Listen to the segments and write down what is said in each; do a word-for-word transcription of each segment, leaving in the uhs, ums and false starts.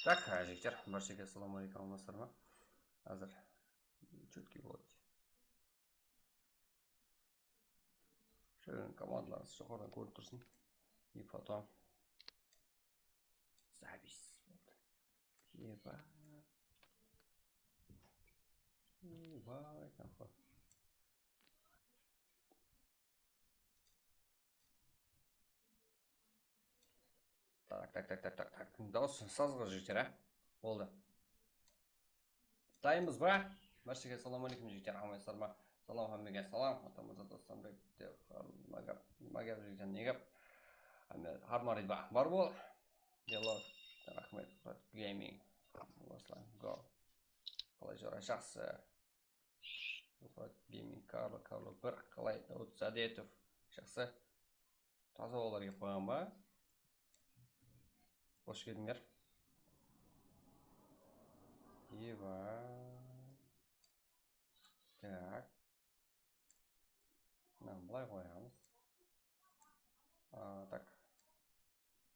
Tak, jigitler, bárshege assalawma aleykum, amasızlar ma? Házir chutki boladı. Shóleniń komandalarıńız joqarıdan kórinip tursin. И потом. Zapis boldı. Eba. Eba, aytqan qo. Tak, tak, tak, tak, tak, tak. Dawıs sazǵa jigitler, á? Boldı. Dayınbız ba? Bárshege assalawma aleykum, jigitler, amansızlar ma? Salam, hámmege salam. Atamırza Dostanbek, Magab, Magab, jigitler, Negab. Hámme harmarid ba? Bar bol. Yallah, raxmet, Murat Gaming. Ruslan, go. Qalay jora? Jaqsı. Murat Gaming, Karlo, Karlo bir, qalay, Dawıt Sadetov. Jaqsı. Taza olarǵa qoyaman ba? Xosh keldińler. Eba. Tak. Mına, bılay qoyamız. A, tak.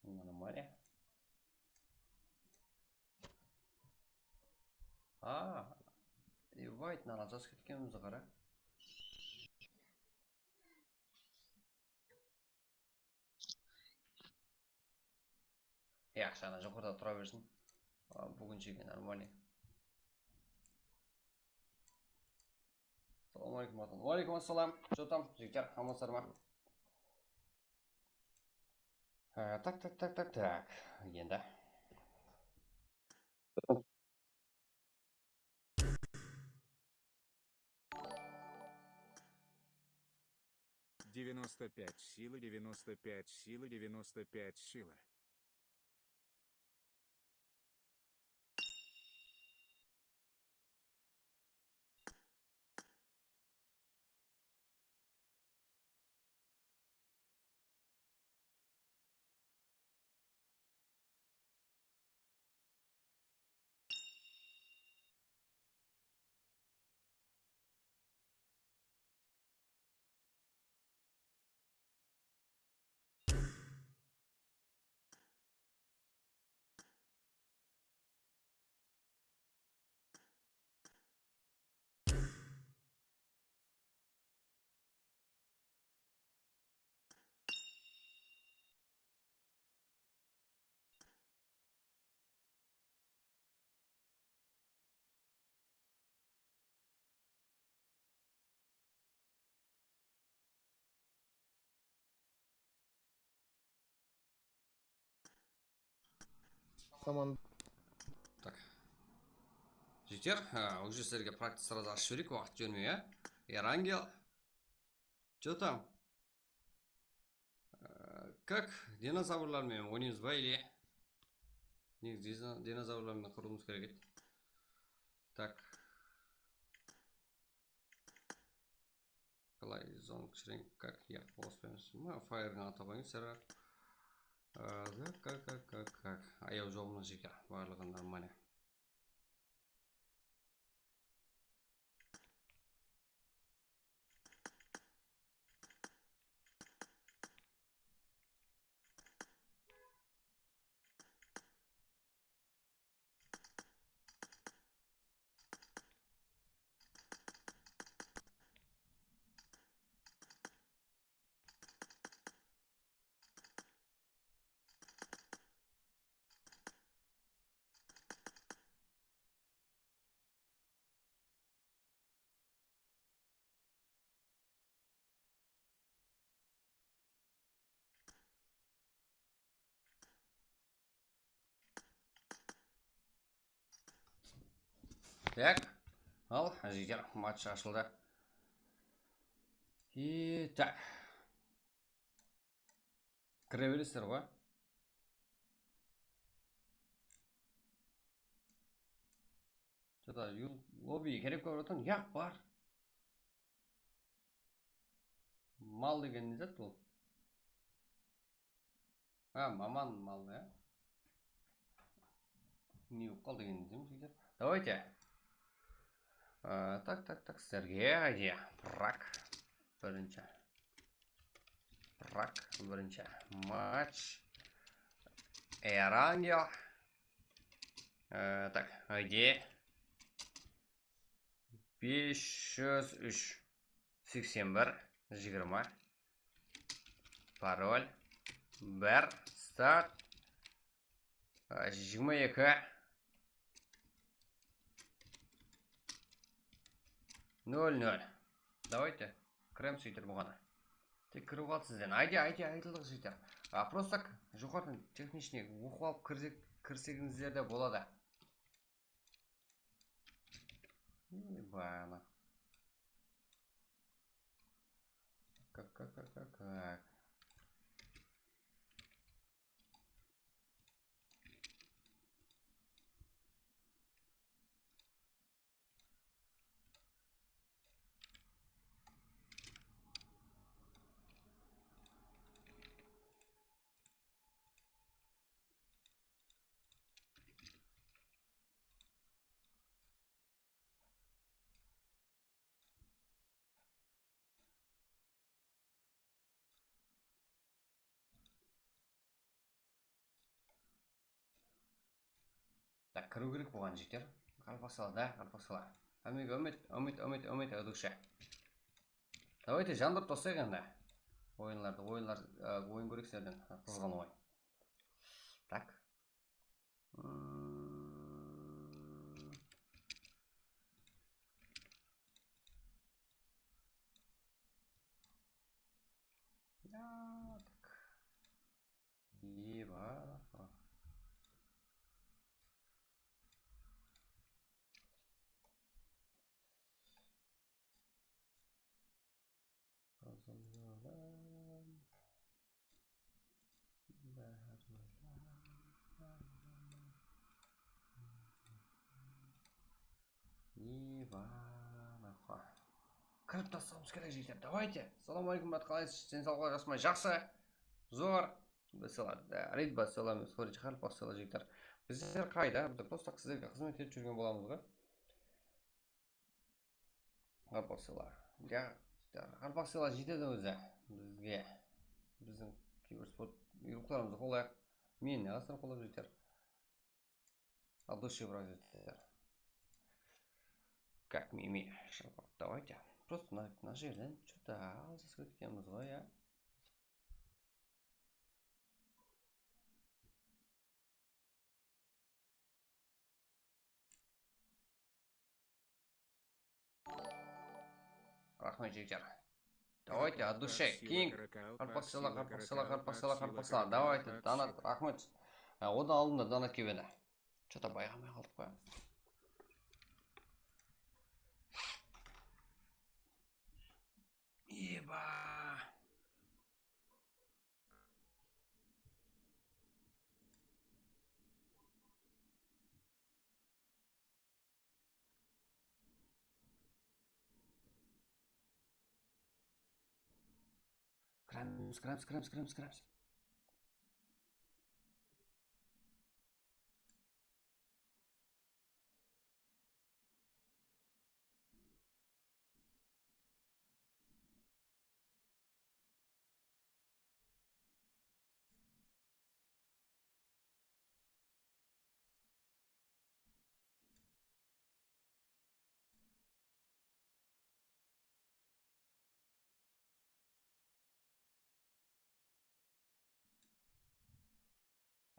Нормально. A, ебать, mına jazıp ketkenimizdi qara. Yaqshı, ana joqarıda tura bersin. A, búginshege нормально. Assalamu aleykum, Vatan. Wa aleykum assalam. Что там, jigitler, amansızlar ma? Ha, tak, tak, tak, tak, tak. Endi. Девяносто пять силы, девяносто пять силы, девяносто пять силы. Tamam. Так. Jigitler, ha, уже sizlerge praktika srazı ashıp jibereyik, waqıt jibermey, ya. Erangel. Что там? Ee, как, dinozavrlar menen oynaymız ba, или? Negizi dino-, dinozavrlar menen qırılıwımız kerek edi. Так. Qalay, zon kishireń, как, ya, bos beremiz. Mına, fire gun ata qoyıń, server. Ee, как, как, как, как, как. Ayaw joǵı mına jeke, barlıǵı нормально. Так, al, jigitler, match ashıldı. И так. Kire beresizler ǵoy. Что-то yu-, lobbiye kerek bolıp atır. Yaq, bar. Mal degen ne zat bul? Ha, maman mal, ya. New call degen ne zat, jigitler? Давайте. Aa, tak, tak, tak, sizlerge, ayde. Prak. Birinshi. Prak, birinshi. Match. Erangel. E, tak, I D. Bes júz úsh, seksen bir, jigirma. Parol. Bir, start. A, jigirma eki. Nol, nol. Давайте. Kiremiz, jigitler, buǵana. Tek kirip qaldı sizden. Ayde, ayde, aytılıq, jigitler. A, просто так, joqarıdan техничный oqıp alıp kirse-, kirsegińizler de boladı. Ебано. Как, как, как, как, как. Tak, kiriw kerek bolǵan, jigitler. Qaraqalpaqsala da, qaraqalpaqsala. Hámmege úmit, úmit, úmit, úmit, ıdıwshı. Давайте jandırıp taslayıq endi. Oyınlardı, oyınlar, e, oyın kóreyik sizlerden. Qızǵın oyın. Tak. Hmm. Ya, tak. Eba. Eba. Kirip taslawımız kerek, jigitler. Давайте. Salam aleykum, brat, qalaysız? Densawlıqlar, jaqsı ma? Jaqsı. Zor. Basala, da, Rid basala, sorry, qaraqalpaqsala, jigitler. Bizler qayda? Bizler просто sizlerge xızmet etip júrgen bolamız ǵoy. Qaraqalpaqsala. Ya, qaraqalpaqsala jetedi ózi bizge. Biziń kibersport uyruqlarımızdı qollayıq. Men ne qasır qollap jeter. От души, brat, jeter. Как Мими. Давайте. Просто mına, mına jerden что-то aljasıp ketkenbiz ǵoy, ya. Raxmet, jigitler. Давайте, от души. Keyin qaraqalpaqsala, qaraqalpaqsala, qaraqalpaqsala, qaraqalpaqsala. Давайте, donat, raxmet. Ha, odan aldında donat kelip edi. Что-то bayqamay qaldıq pa? Eba. Kiremiz, kiremiz, kiremiz, kiremiz, kiremiz.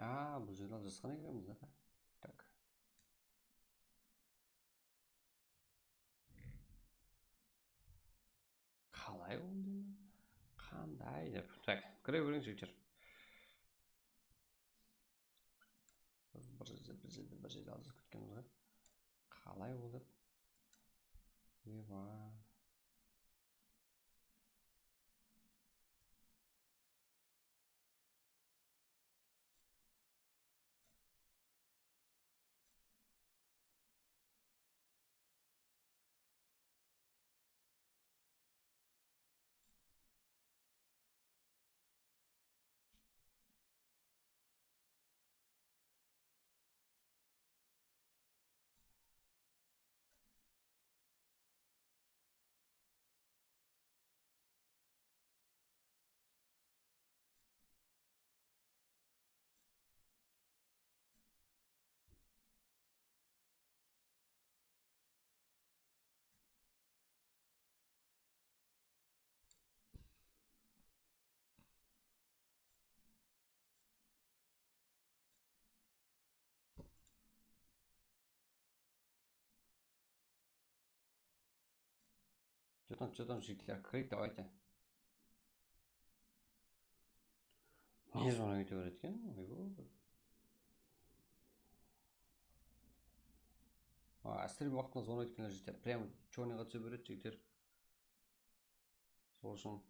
A, bul jerdi aljasqan ekenbiz, a. Tak. Qalay oldı? Qanday dep. Tak, kire beriń, jigitler. Biz bir jerde, bir jerde, bir jerde aljasıp ketkenbiz ǵoy. Qalay oldı? Eba. Что там, что там, jigitler, kireyik, давайте. Ne звонок ete beredi eken? Oybo. A, sirli waqtında звонок etkenler jigitler. Прям черныйǵa túse beredi, jigitler. Sol ushın.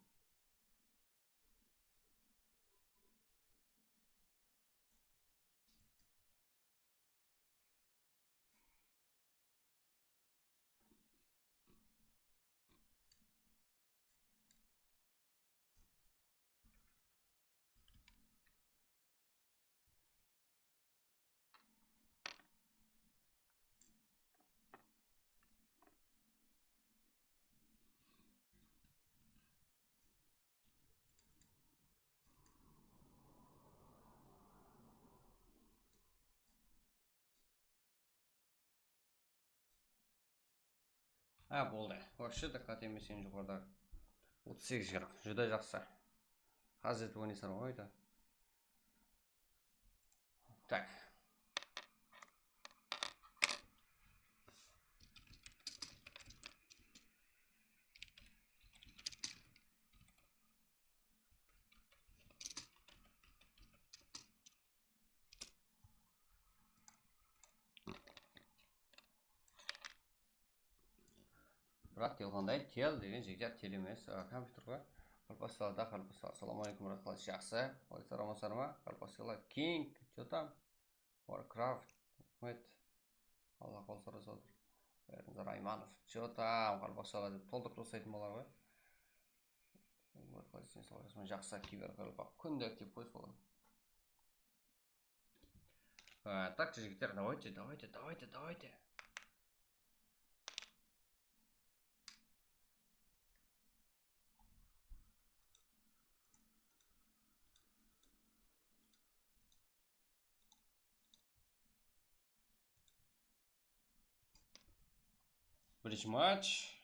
Ha, boldı. Вообще de qáte emes, endi joqarıda otız segiz jıyrıq. Júdá jaqsı. Házir oynaysızlar ǵoy da. Tak. Biraq telqanday tel degen jigitler tel emes, a, kompyuter ǵoy. Qaraqalpaqstalada, qaraqalpaqstal. Assalawma aleykum, murat, qalaysiz? Jaqsı. Qalaysiz, amansızlar ma? Qaraqalpaqstal King, что там? Warcraft, raxmet. Alla qol sorasadır. Ernazar Aymanov, что там? Qaraqalpaqstal dep toltırıp taslaytın bolar ǵoy. Jaqsı, kiber qaraqalpaq. Kúnde aktiv qoy, sol. А, так, jigitler, давайте, давайте, давайте, давайте. Birinshi match.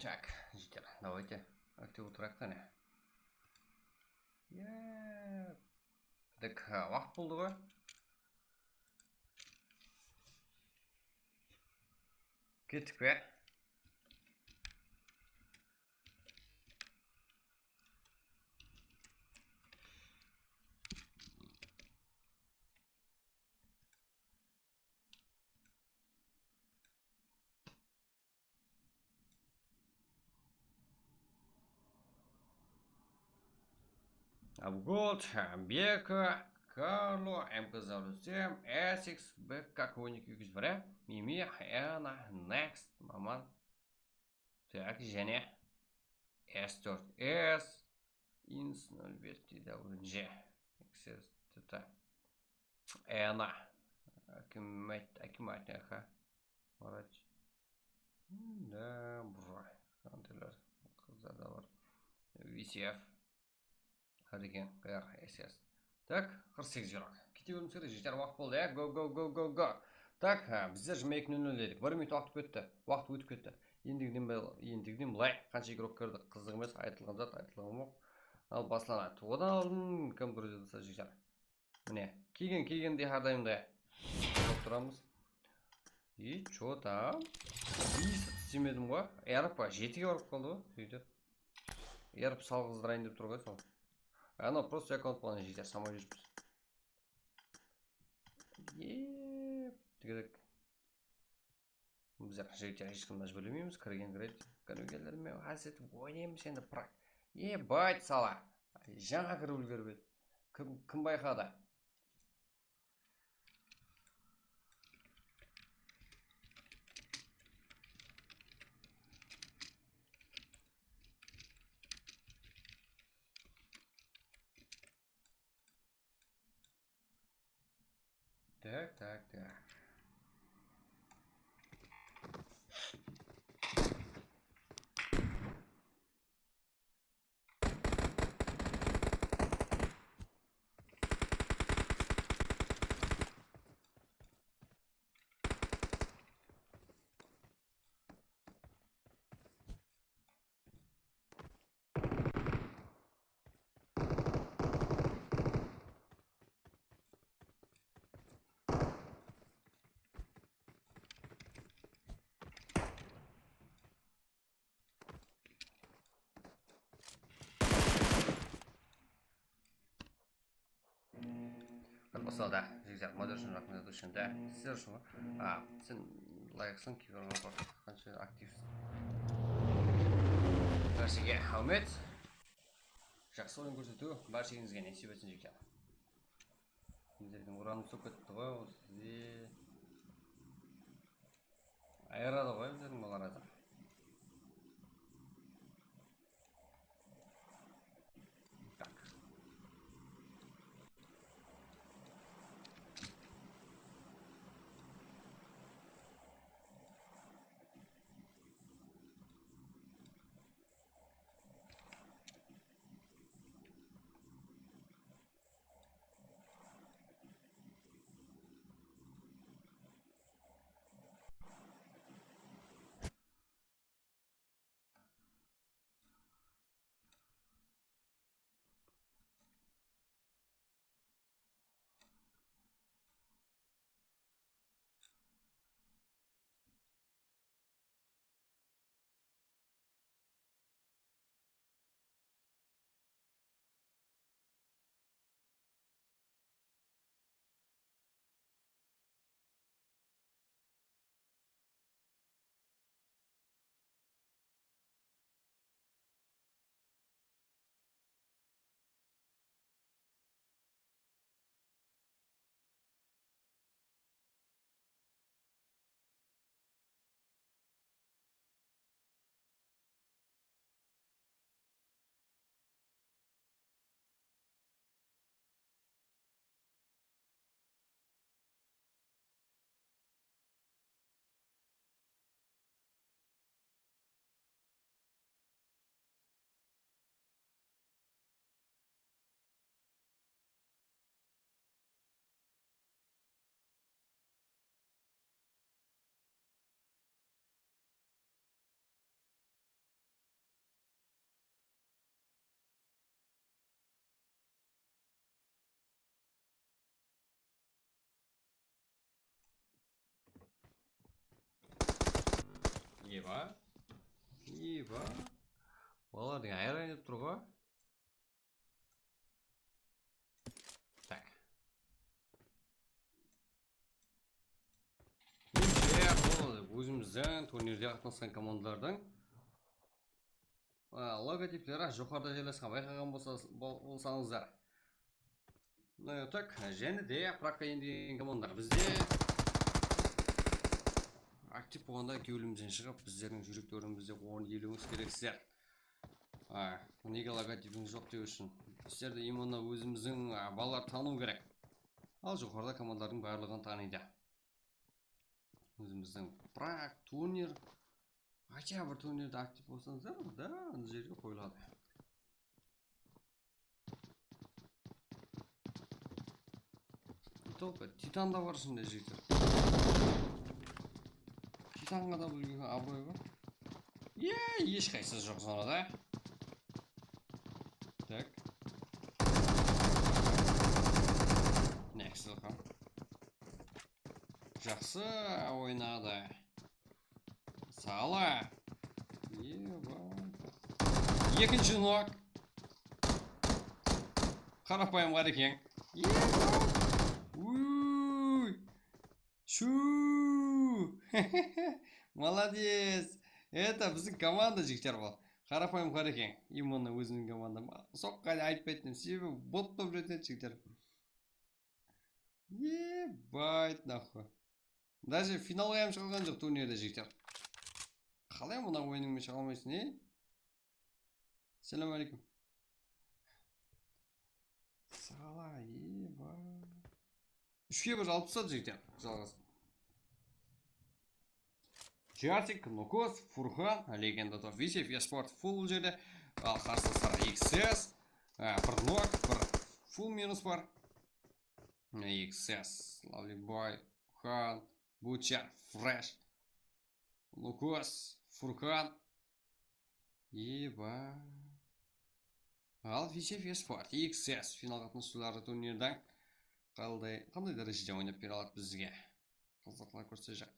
Так, jigitler, давайте aktiv otırayıq qáne. Ya, так, waqıt boldı ǵoy. Kettik pe? Abgold, Beka, Karlo, M K Zavrusem, Esix, Bek, как он iki, Mimi, Ena, Next, Maman. Так, jáne S tórt S, Ins nol bes, T W J, X S T T, Ena, Akimat, Akimat, Aka, Maraç, da, bura, kontrlar, qızlar da bar, V C F. Hadi eken, Q R S S. Tak, qırq segiz jıyrıq. Kete beremiz, jigitler, waqıt boldı, ya? Go, go, go, go, go. Tak, ha, bizler jigirma eki nol nol dedik. Bir minut waqıt ketti. Waqıt ótip ketti. Endigiden bıl-, endigiden bılay qansha igrok kirdi, qızıq emes, aytılǵan zat, aytılǵan joq. Al, baslanadı. Odan aldın kim kirdi dese, jigitler. Mine, kelgen, kelgende hár dayımday kórip turamız. И чё там? Bes istemedim ǵoy. R P jetige barıp qaldı ǵoy, jigitler. R P salǵızdırayın dep tur ǵoy sol. Anaw просто akkaunt bolǵan jigitler, samay júrippiz. Eee, tigirek. Bizler jigitler hesh kimdi májbúrlemeymiz, kirgen kiredi. Kirmegenler men hás etip oynaymız endi, prak. Ебать, sala. Jańa kirip úlgerip edi. Kim, kim bayqadı? Так, так, так. Qanday bolsa da, jigitler, moderator ushın raxmet, ushın da, sizler ushın. A, sen layıqsıń, kiyper qansha aktivseń. Bárshege háwmet. Jaqsı oyın kórsetiw, bárshenińizge nesip etsin, jigitler. Bizlerdiń uranımız ulıp ketti ǵoy, ol sizde. Ayıradı ǵoy bizlerdiń bular házir. Tak. Eba. Eba. Balalardıń ayırayın dep tur ǵoy. Tak. Ózimizdiń turnirde qatnasqan komandalardıń, a, logotipleri joqarıda jerlesken, bayqaǵan bolsa, bol-, bolsańızlar. E, tak, jáne de Prakka endi degen komanda bizde. Aktiv bolǵanda kewlimizden shıǵıp, bizlerdiń júrek tórińizde orın iyelewińiz kereksizler. A, nege logotipińiz joq dew ushın. Bizlerdi именно ózimizdiń, a, balalar tanıw kerek. Al, joqarıda komandalardıń barlıǵın tanıydı. Ózimizdiń Prag, Tunir. Хотя bir turnirde aktiv bolsańızlar, da, mına jerge qoyıladı. Только Titan da bar ishinde, jigitler. Titanǵa da bul abıroy bar. Ye, hesh qaysısı joq zonada. Tak. Next welcome. Jaqsı oynadı. Sala. Eba. Ekinshi nok. Qarapayım ǵar eken. Eba. Uy. Shu. Молодец! Это biziń komanda, jigitler, bul. Qarapayım Qarekeń. Именно ózimniń komandam. Soqqan aytpaytın, sebebi bot bolıp júretin edi, jigitler. Ебать, нахуй. Даже finalǵa hám shıǵa alǵan joq turnirde, jigitler. Qalay mına oyınıńmen shıǵa almaysań, ey? Selam aleykum. Sala, eba. Úshke bir alıp tasladı, jigitler, jalǵız. Jasik, Nukos, Furxan, legenda top, Visev, Esport, full bul jerde. Al, qarsılaslar X S, á, bir nok, bir full minus bar. X S, Lovely Boy, Furxan, Butcher, Fresh, Nukos, Furxan. Eba. Al, Visev, Esport, X S, final qatnasıwları turnirden qalday, qanday dárejede oynap bere aladı bizge? Qızıqlı kórsejaq.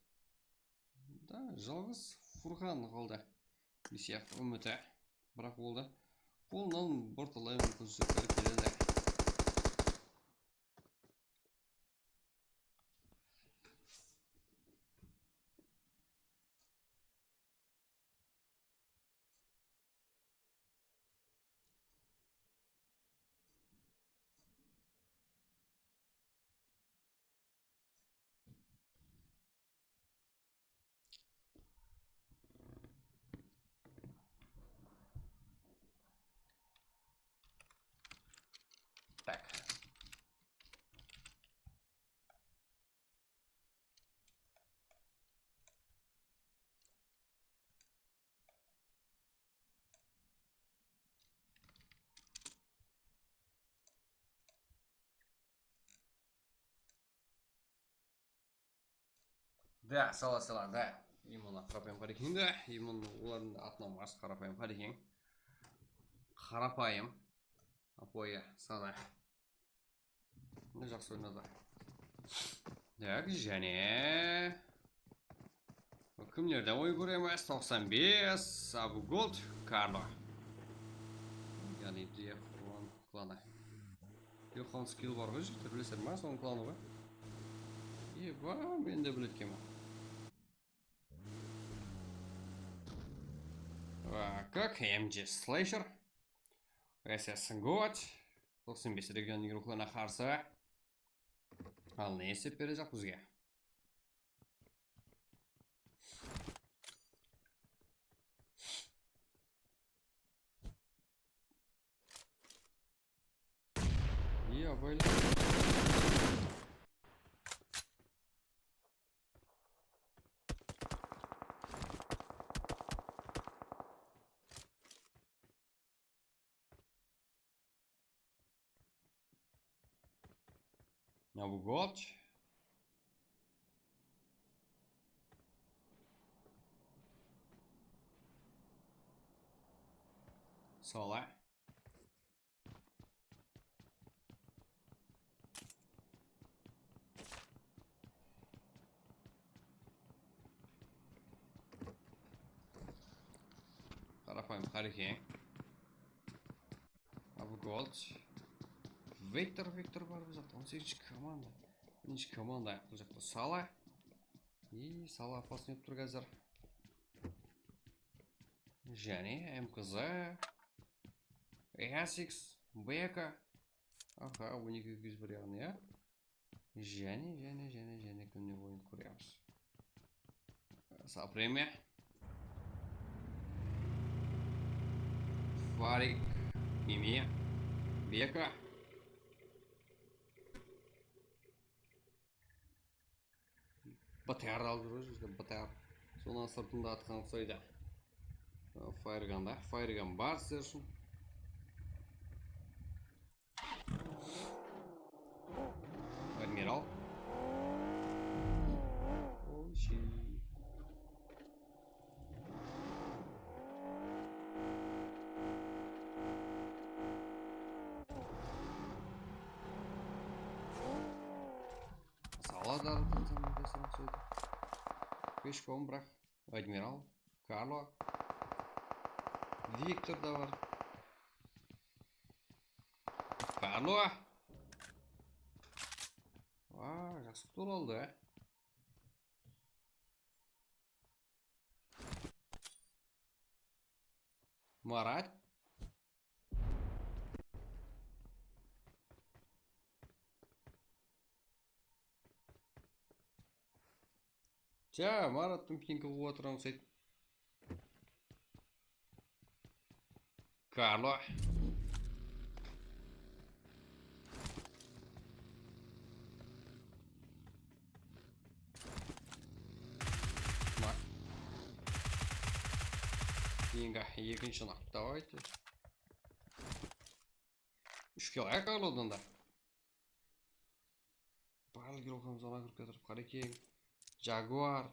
Da, jalǵız Furxan qaldı. Bisiyax úmiti. Biraq ol da qolınan birtalay múmkinshilikler keledi. Так. Da, sala, sala, da. Именно Qarapayım Qarekeń da, именно olardıń atınan bas Qarapayım Qarekeń. Qarapayım. Apoya, sana. Ne jaqsı oynadı. Tak, jáne. Kimlerden oyın kóremiz? Toqsan bes, Abu Gold, Karlo. Yaǵnıy Diaxon klanı. Yoxan skill bar ǵoy, jigitler, bilesizler ma, sonıń klanı ǵoy. Eba, men de biledi ekenmen. Kak M G Slasher. S S God. Toqsan bes region igroklarına qarsı. Al, ne esep berejaq bizge? Iya, böyle. Abu Gold. Sala. Qarapayım Qarekeń. Abu Gold. Vektor, Vektor bar bul jaqta. On segizinshi komanda. Birinshi komanda ayaq bul jaqta. Sala. И Sala opasnıy bolıp tur házir. Jáne M K Z. Asics, Beka. Aha, on eki, eki júz bir yaǵnıy, ya. Jáne, jáne, jáne, jáne kimnen oyın kóremiz? Sapreme. Farik, Mime, Beka. B T R alıp júr ǵoy, júzde B T R. Sonıń sırtında atqan uqsaydı. Firegun da, Firegun bar sizler ushın. Admiral. Oy, shit. Sala da arıdan sanırım uqsaydı. Peshkom, biraq. Admiral. Karlo. Viktor da bar. Karlo. Aa, jaqsı tur aldı, á. Marat. Ja, Marattıń pinki qılıp otırǵan uqsaydı. Karlo. Ma-, keyingi ekinshi nak, давайте. Úshke alayıq Karlodan da. Barlıq yurǵanımız oǵan kirip kiyatır. Qarekeń, Jaguar,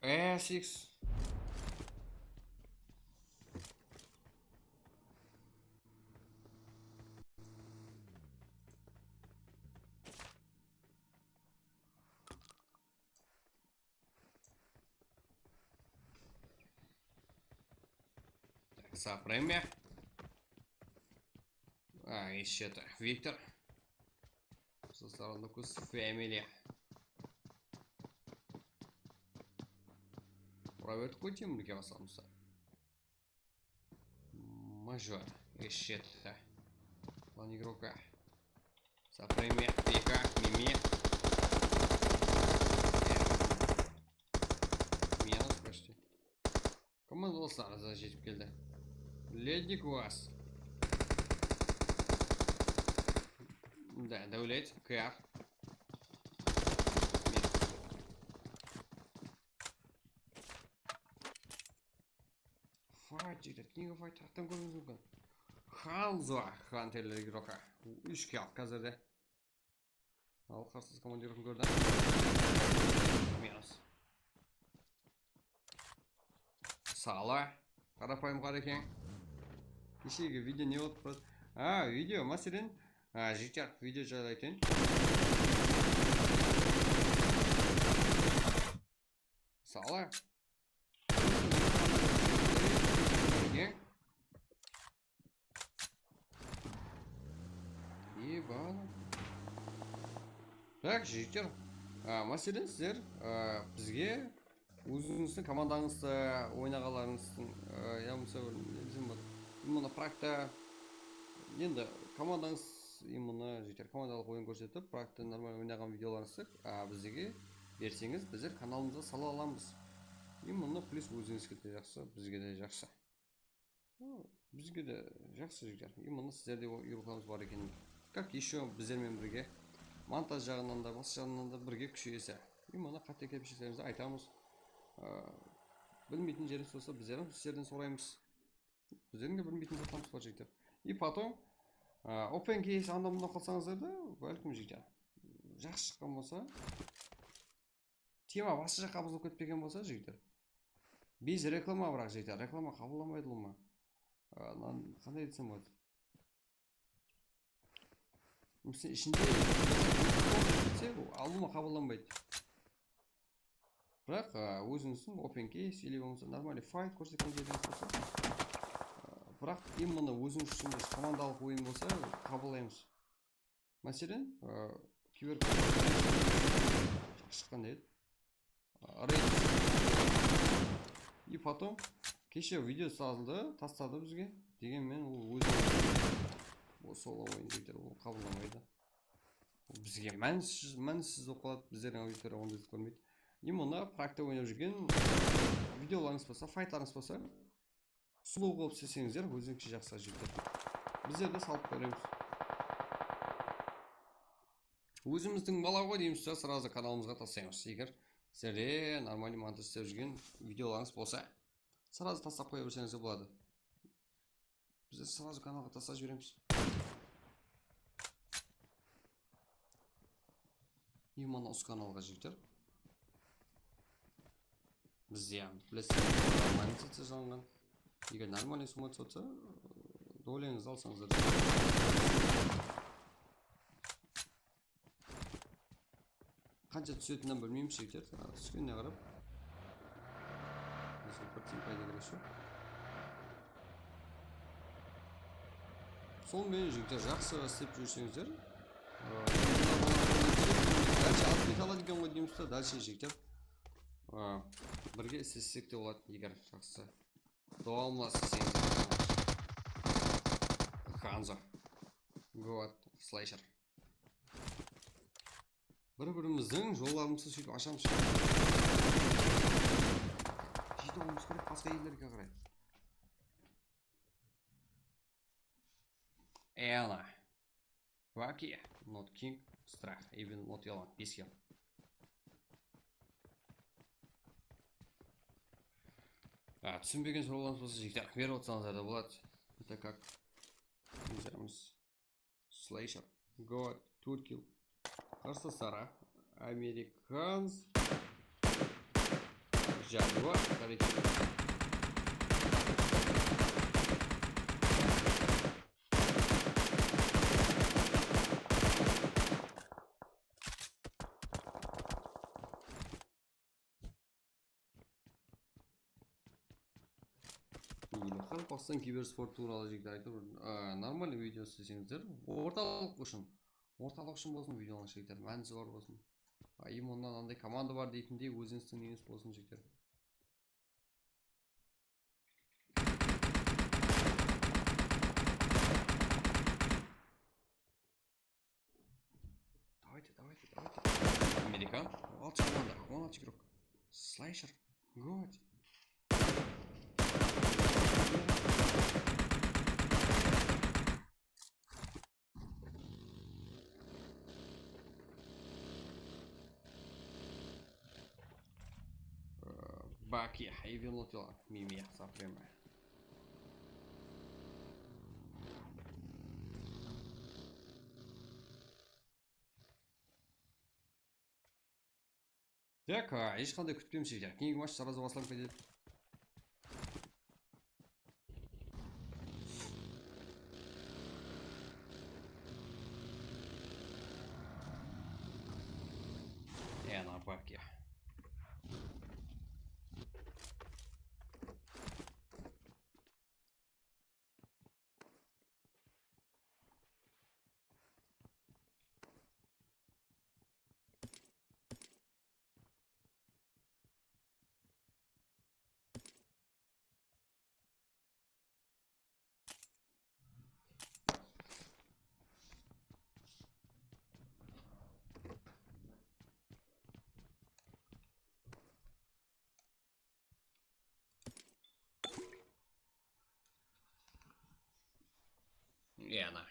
S X. Так, Supreme. А, ещё это Виктор. Со стороны Кус Фэмили. Проверка темірге басамыз. Мажор. Ещё это. План игрока. Supreme, Пика, Мими. Минус почти. Komanda dosları da jetip keldi. Lednik Uaz. Да, Dáwlet, K R. Fight jigitler, keyingi fight haqtan kóriwińiz múmkin. Hamza, Hunterler igroka. Úsh kill házirde. Al, qarsısı komandirov kórdi. Minus. Sala. Qarapayım Qarekeń. Keshegi video ne bolıp turadı? A, video, máselen, a, jigitler, video jaylı aytayın. Sala. Ебало. Так, jigitler, a, máselen, sizler, a, bizge ózińizdiń komandańızda oynaǵanlarıńızdıń, a, ya bolmasa bir, ne desem boladı, именно prakta, endi komandańız, именно, jigitler, komandalıq oyın kórsetip, prakta normal oynaǵan videolarıńızdı, a, bizge berseńiz, bizler kanalımızǵa sala alamız. И mına plyus ózińizge de jaqsı, bizge de jaqsı. Bizge de jaqsı jigitler. И mına sizlerde o yurıqlarımız bar eken. Как ещё bizler menen birge montaj jaǵınan da, basqa jaǵınan da birge kúsheyese. И mına qáte kemshiliklerińizdi aytamız. Aa, bilmeytin jerimiz bolsa bizler hám sizlerden soraymız. Bizlerdiń de bilmeytin zatlarımız bar jigitler. И потом, aa, open case anda mında qalsańızlar da, bálkim jigitler, jaqsı shıqqan bolsa, tema basqa jaqqa buzılıp ketpegen bolsa, jigitler. Biz reklama, biraq, jigitler, reklama qabıllanbaydı ulıwma. A, mınan qanday desem boladı? Mısal, ishinde ketse, ulıwma qabıllanbaydı. Biraq, a, ózińizdiń open case или bolmasa нормальный fight kórsetken jerińiz bolsa, a, biraq именно ózińiz ushın bir komandalıq oyın bolsa, qabıllaymız. Máselen, ı, kiber jaqsı shıqqan edi. I, Raid. И потом keshe video sazıldı, tasladı bizge. Degen menen ol ózi, ol solo oyın jigitler, ol qabıllamaydı. Bizge mánissiz, mánissiz bolıp qaladı, bizlerdiń auditoriya onday zat kórmeydi. И mına prakta oynap júrgen videolarıńız bolsa, faytlarıńız bolsa, sulıw qılıp isteseńizler, ózińizge jaqsı, jigitler. Bizler de salıp beremiz. Ózimizdiń bala ǵoy deymiz, srazı kanalımızǵa taslaymız. Eger sizlerde нормальный montaj islep júrgen videolarıńız bolsa, srazı taslap qoya berseńiz de boladı. Bizler srazı kanalǵa taslap jiberemiz. И mına usı kanalǵa, jigitler. Bizde hám, bilesiz, monetizaciya jalınǵan. Eger нормальный summa túsip atsa, dolenińizdi alsańızlar. Qansha túsetinin bilmeymiz, jigitler. Túskenine qarap. Bizge bir tiyin payda keregi joq. Sol menen, jigitler, jaqsı islep júrseńizler, ı, dálshe alıp kete aladı eken ǵoy deymiz da, dálshe, jigitler. A, birge islesek te boladı, eger jaqsı. Dawamlı isteseńiz. Hanzo. God Slasher. Bir-birimizdiń jollarımızdı sóytip ashamız. Jete alıwımız kerek basqa ellerge qaray. Ela. Baki, Not King, Strah, Evil Not Yalan, bes kill. A, túsinbegen sorawlarıńız bolsa, jigitler, berip otsańızlar da boladı. Это как, ne deymiz? Slasher, God, Turkil, Qarsa Sara, Amerikans, Jaguar, Karate. Qaraqalpaqstan kibersport tuwralı jigitler aytıp, a, normalnıy video isteseńizler, ortalıq ushın, ortalıq ushın bolsın videolarıńız jigitler, mánisi bar bolsın. A, em onnan anday komanda bar deytindey ózińizdiń neńiz bolsın jigitler. Давайте, давайте, давайте. Amerikan, on altı komanda, on altı игрок. Slasher, God. Э, Baki, Evil Not Yalan, Mimi, Supreme. Так, a, hesh qanday kútpemsizler. Keyingi match srazı baslanıp ketedi. Yana Baki. Yana.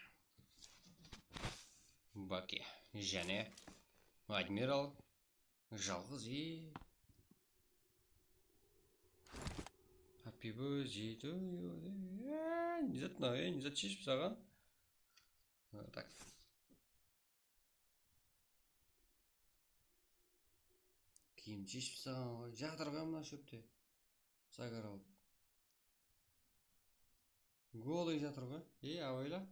Baki. Jáne. Admiral. Jalǵız, e. Happy birthday to you. E, ne zat mınaw, e, ne zat sheship saǵan? Ha, tak. Kiyim sheship saǵan ǵoy. Jatır ǵoy mına shópte. Zagar alıp. Golıy jatır ǵoy. Ey, abayla.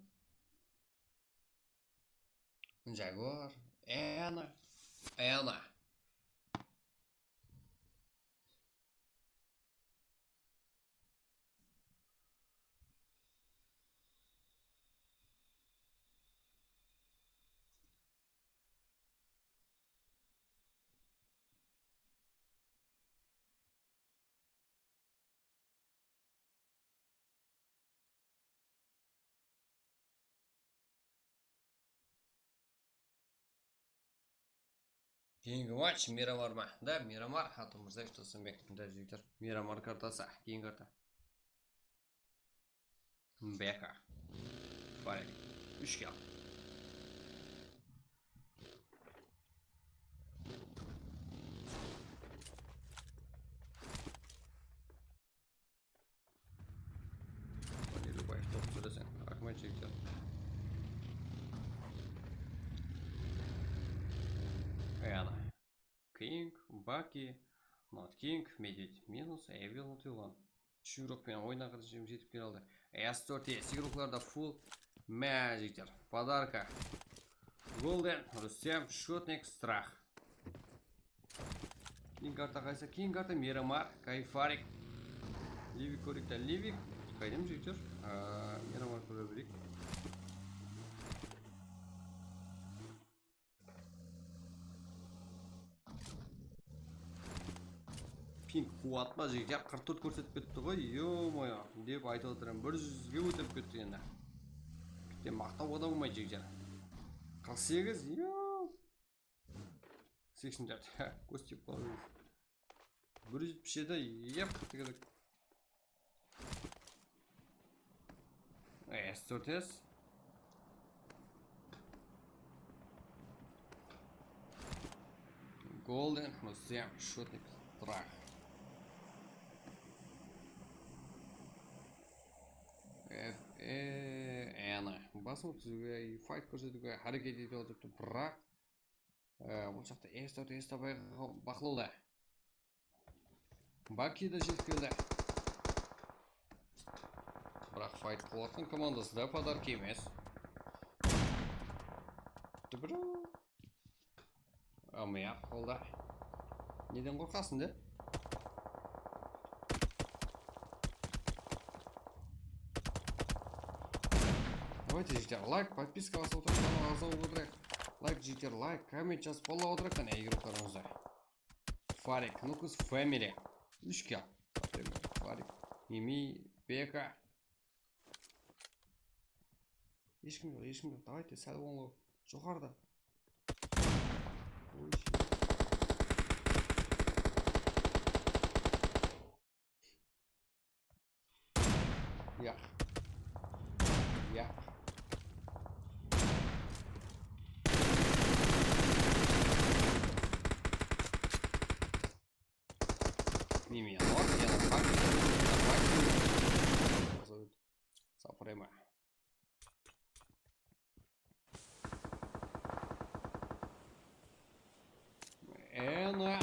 Jaguar. Ena. Ena. Keyingi match Miramar ma? Da, Miramar, Hatunmırzaev, Tostanbek. Da, jigitler. Miramar kartası, keyingi karta. Beka. Barek. Úsh kill. Valery Bayev, top süresen. Raxmet, jigitler. Ey, ana. King, Baki, Not King, Medved minus, Evil Not Yalan. Úsh igrok penen oynaǵan jetip kele aldı. S tórt S igroklarda full magic. Podarka. Golden, Rustem, Shotnik, Strah. King karta qaysı? King karta Miramar, Kayfarik. Livik, Korikta Livik. Qaydam jigitler? Aa, Miramar kóre bereyik. Quwat pa, jigitler, qırq tórt kórsetip ketti ǵoy, ё-моё, dep aytıp otırman, bir júzge kóterip ketti endi. Bitte maqtawǵa da bolmaydı, jigitler. Qırq segiz, ё. Seksen tórt, kóz tiyip qaldı. Bir júz jetpis jeti, yep, tık, tık. S tórt S. Golden Museum, Shotnik, Strah. F E N. Basıp ótizge, fight kórsetiwge háreket etip otırıptı, biraq, e, bul jaqta S tórt S tabay baqlawda. Baki de jetip keldi. Biraq fight qılıp atqan komandası da podarka emes. Dúbirú. Amıyaq, qolda. Neden qorqasıń de? Давайте, jigitler, layk, podpiska basıp otırıp, kanalǵa aǵza bolıp otırayıq. Layk, jigitler, layk, komment jazıp qollap otırayıq, qáne, игрокlarımızdı. Farik, Nukus Family. Úsh K. Farik, Mimi, Beka. Eshkim joq, eshkim joq. Давайте, sál ońlaw. Joqarıda. Oy, shit. Yaq. Yaq. Mimi, yana bar, yana bar. Yana bar. Suprema. Ena.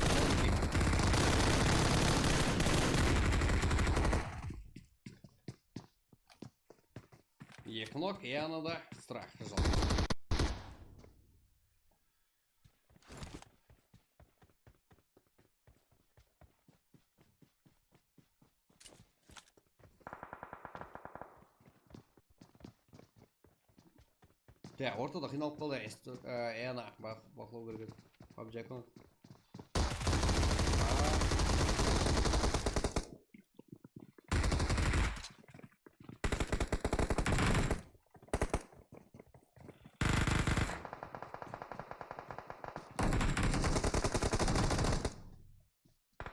Eki nok, yana da Strah jıl. Ya, ortada qıynalıp qaldı. Esto-, e, Ena, baq-, baqlaw kerek edi. PUBG account.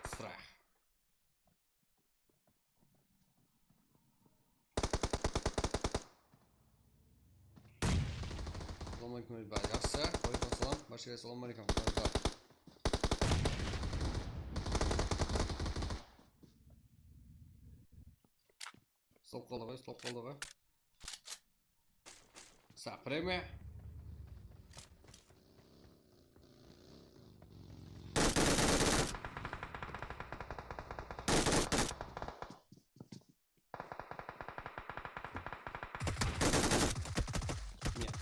Strah. Assalamu aleykum, Elbar. Jaqsı, aleykum assalam. Barshege assalamu aleykum. Stop qaldı ǵoy, stop qaldı ǵoy. Suprema. Нет.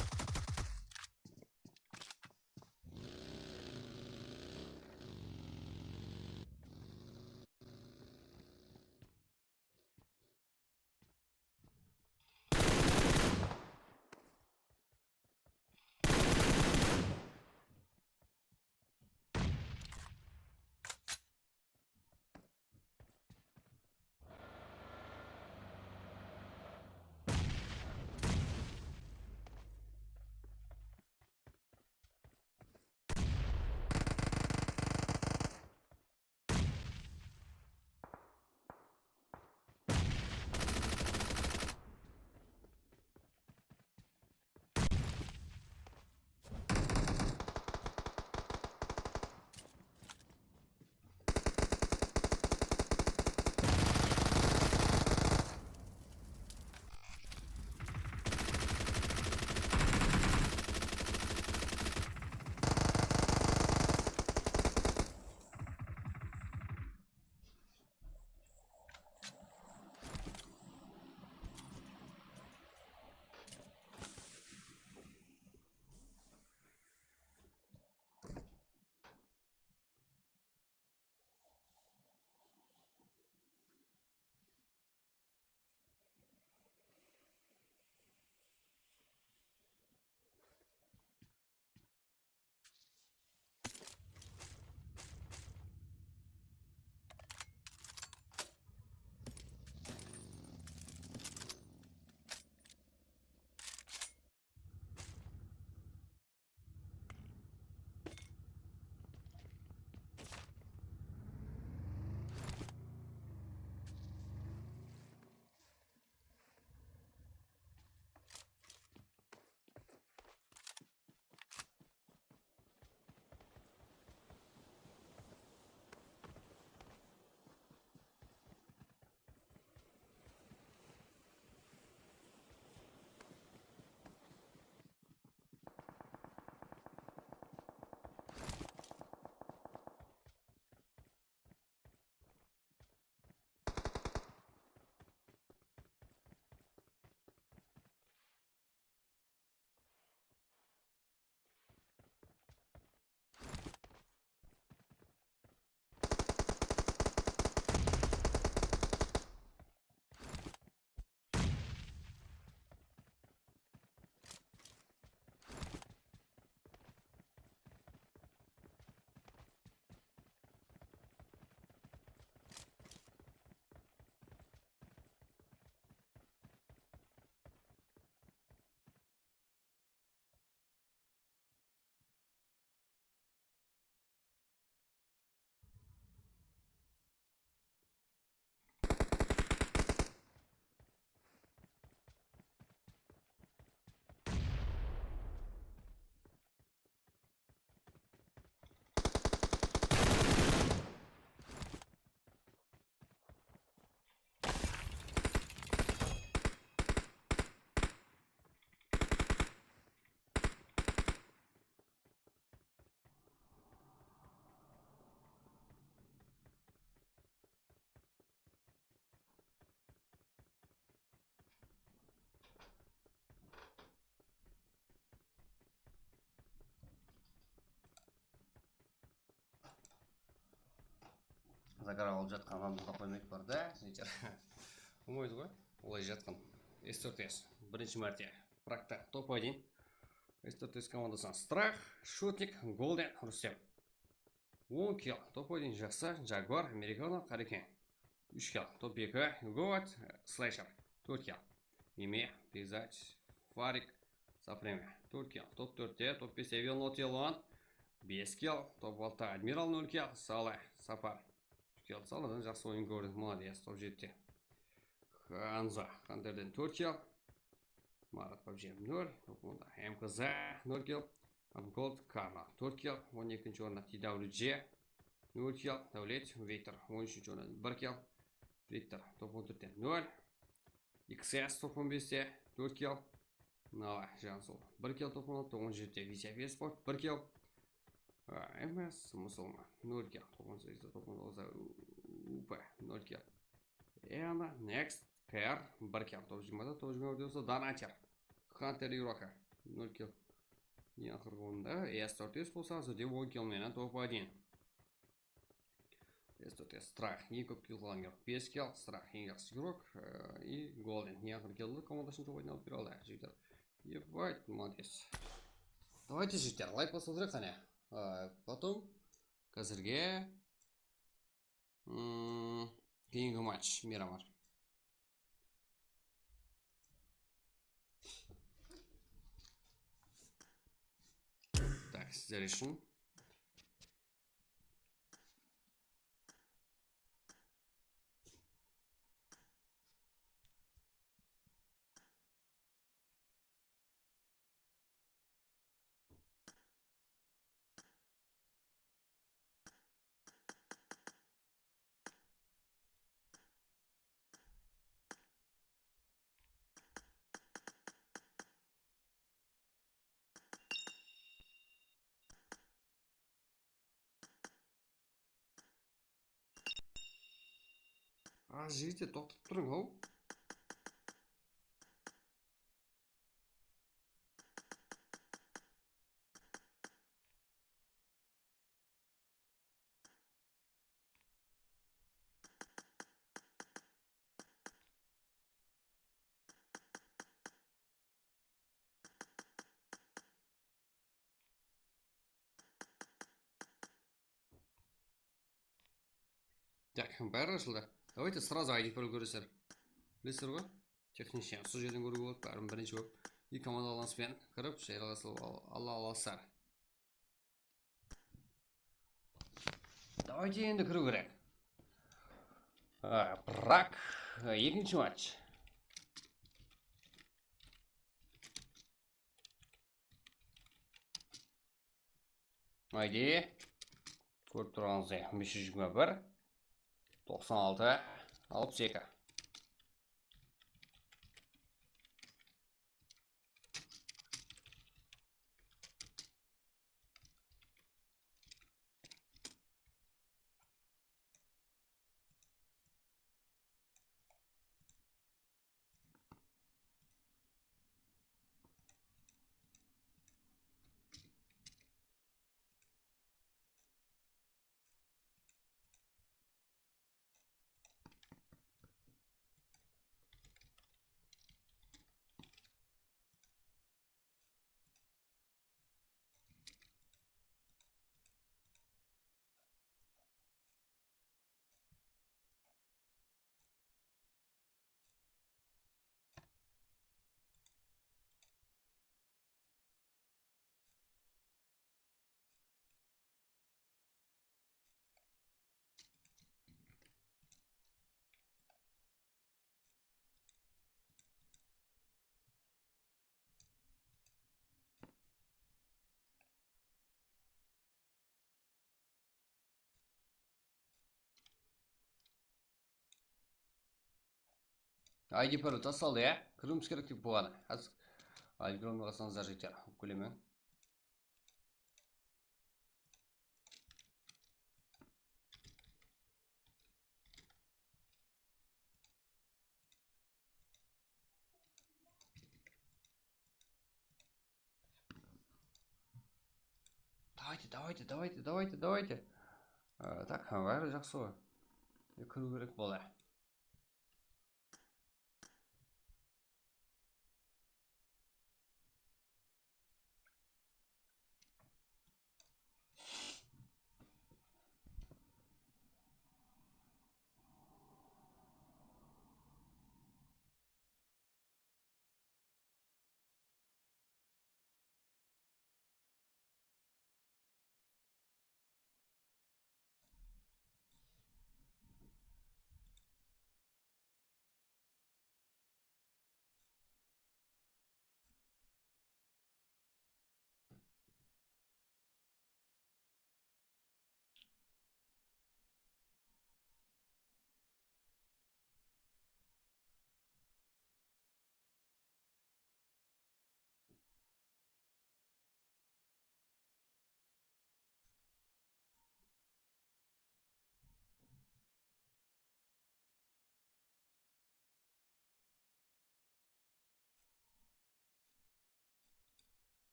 Zagrav alıp jatqan, mınadan qoymayıq bar da, jigitler. Bolmaydı ǵoy, olay jatqan. S tórt S, birinshi márte. Pragta top один. S tórt S komandasınan Strah, Shutnik, Golden, Rustem. On kill, top один, jaqsı, Jaguar, Americano, Qareken. Úsh kill, top eki, Goat, Slasher. Tórt kill, Ime, Peyzaj, Farik, Sapreme. Tórt kill, top tórtte, top beste, Avion Lotelon. Bes kill, top altıda, Admiral, nol kill, Saleh, Sapar. Úsh kill, Salehdan jaqsı oyın kórdik, molodec, top jetti. Hanzo, Xanterden tórt kill. Marat Pabjem nol, onda M K Z nol kill. Gold Karma tórt kill, on ekinshi orında T W J nol kill, Dáwlet, Viktor on úshinshi orında bir kill, Viktor top on tórtte nol, X S top on beste tórt kill, Nala Jansul bir kill top on altı, toqsan jeti Visya Vesport bir kill, M S Musulman nol kill, toqsan segizde top on toǵızda U P nol kill. Endi next, K R bir kill, top jigirmada, top jigirma bolsa Donater. Hunter Yuraka nol kill. Eń aqırǵı orında S tórt S bolsa, házirde on kill menen top один. S tórt S Strah eń kóp kill qılǵan igrok, bes kill, Strah eń jaqsı igrok, e, и Golden eń aqırǵı killdi komandasın top один alıp bere aldı, jigitler. Ебать, молодец. Давайте, jigitler, layk basıw kerek qáne. E, потом, házirge, Hmm, keyingi match, Miramar. Tak, sizler ushın. A, jigitler, toqtap turıń-aw. Так, bári ashıldı. Давайте сразу I D Pro kóreser. Bilesizler ǵoy? Texnician, sol jerden kóriwge boladı, bárin birinshi bolıp. Eki komanda alınıspenen kirip, jayralasıp al-, ala alasızlar. Давайте endi kiriw kerek. A, Prag, ekinshi match. I D, kórip turǵanıńızday, bes júz jigirma bir, toqsan altı, alpıs eki. I D Pro tassaldı, ya. Kiriwimiz kerek dep bolǵan. Házir I D Pro alsańızlar jeter. Kúlemeń. Давайте, давайте, давайте, давайте, давайте. A, tak, ha, bári jaqsı ǵoy. Kiriw kerek bolay.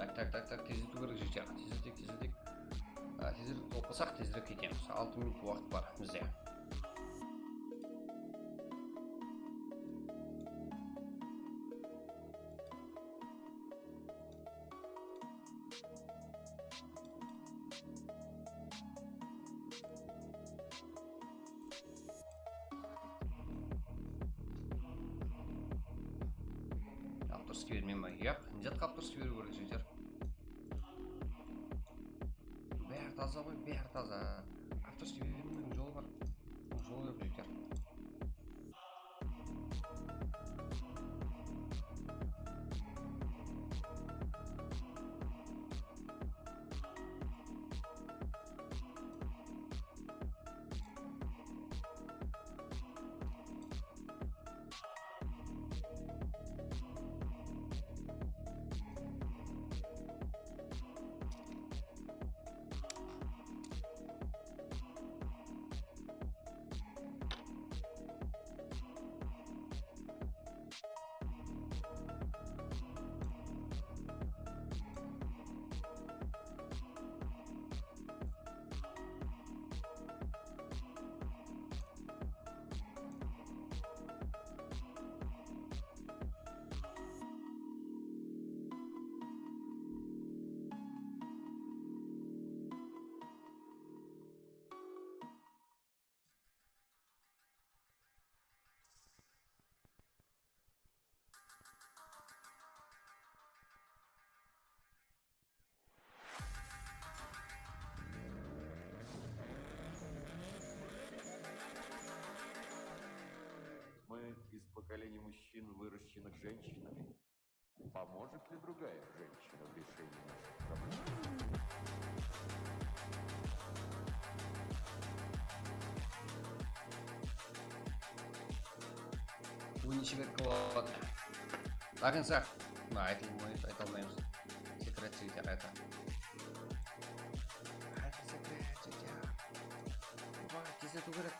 Tak, tak, tak, tak, tezletiw kerek, jigitler. Tezleteyik, tezleteyik. A, tezirek toqlasaq, tezirek ketemiz. Altı minut waqıt bar bizde. Avtorskiy bermey ma? Yaq, ne zatqa avtorskiy beriw kerek, jigitler? Bári taza ǵoy, bári taza. Avtorskiy bermewdiń jolı bar. Jolı joq, jigitler. Мы из поколений мужчин, выращенных женщинами. Поможет ли другая женщина в решении наших проблем? Bunı shebek qıladı. Tagın saq. Mına aytılmay-, ayta almaymız. Sekret jigitler qayta. Qayta sekret jigitler. Oba, tezletiw kerek.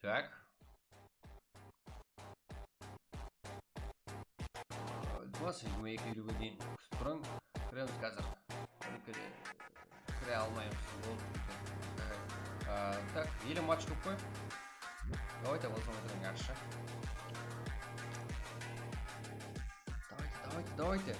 Так. Два седьмой ekewge deyin kútip turıń. Kiremiz házir. Bir kere kire almaymız. Boldı. Ee, tak, elli match kóp qoy. Давайте, bolsa, otıń, yaqshı. Давайте, давайте, давайте.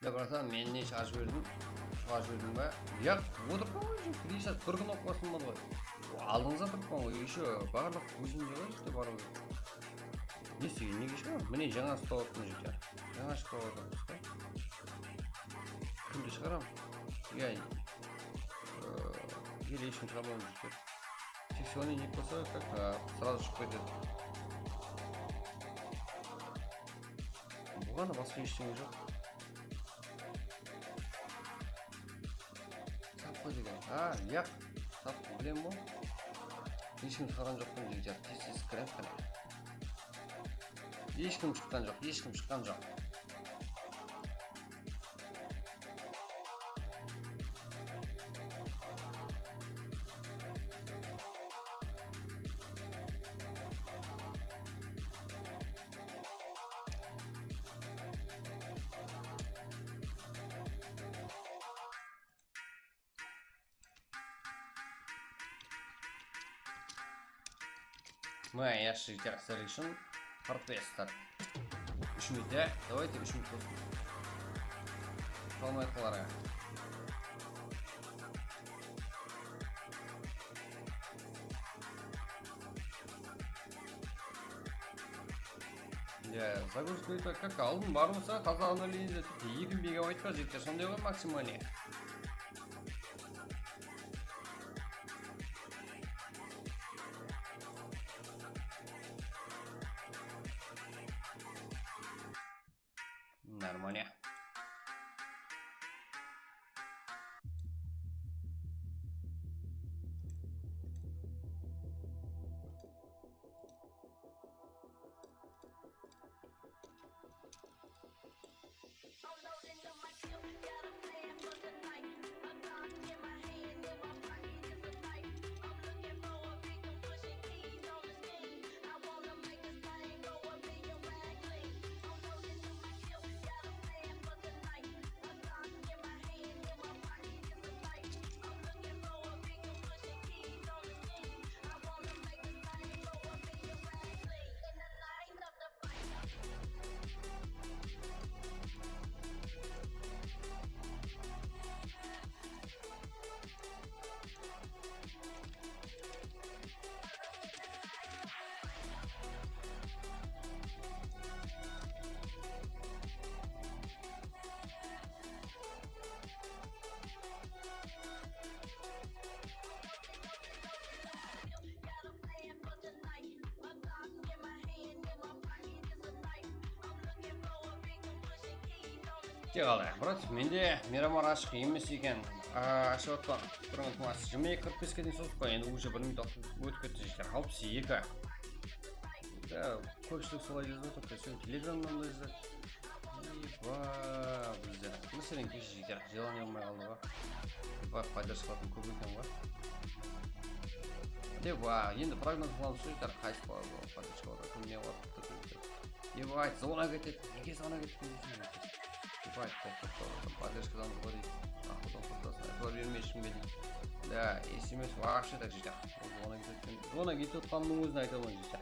Ya, bratan, meni ne shıǵarıp jiberdiń? Shıǵarıp jiberdiń ba? Yaq, otırıppan ǵoy, еще, Krisa, bir kún oqıp basınman ǵoy. Aldıńızda turıppan ǵoy, еще barlıq ózimde ǵoy, işte, barlıq. Ne istegeniń, nege shıǵaram? Mine, jańa stol atırmız, jigitler. Jańa stol atırmız da. Kúnde shıǵaram. Ya, e, ele hesh kim shıǵarmaymız, jigitler. Tek сегодня не bolsa, как, e, сразу shıǵıp ketedi. Buǵan basqa eshińe joq. Sap qoy degen. A, yaq. Sap, bilem ǵoy. Hesh kim shıǵaran joq pa, jigitler? Tez-tez kiremiz qáne. Hesh kim shıqqan joq, hesh kim shıqqan joq. Mına, yaqshı, jigitler, sizler ushın qırq bes start. Úsh minut, ya? Давайте, úsh minut bolsın. Qalmay qalarǵa. Ya, загрузка это как aldın bar bolsa, taza обновление de eki megabayt pa, jigitler, sonday ǵoy maksimalnıy. Нормально. Tek alay, brat, mende Miramar ashıq emes eken. A, ashıp atpan. Bir minut mas, jigirma eki qırq beske deyin sozıp qoy. Endi уже bir minut waqıt ótip ketti, jigitler. Alpıs eki. Ya, kópshilik solay jazıp atır. Sen Telegramnan da jazat. Eba, bizler. Máselen, kesh jigitler, желание almay qaldı ǵoy. Eba, podderjka alatın kóp eken ǵoy. Eba, endi prognoz qılamız, jigitler, qaysı podderjka alatın, kim ne alatın. Eba, ayt, zona ketedi, nege zona ketedi deysiz? Eba, ayt, toqtap, toqtap, podderjka alamız ǵoy deydi. Aqıdan qurtasın, itibar bermey eshkimge deydi. Da, emes, вообще так, jigitler. Zona ketedi, zona ketip atqanımnıń ózin ayta almayman, jigitler.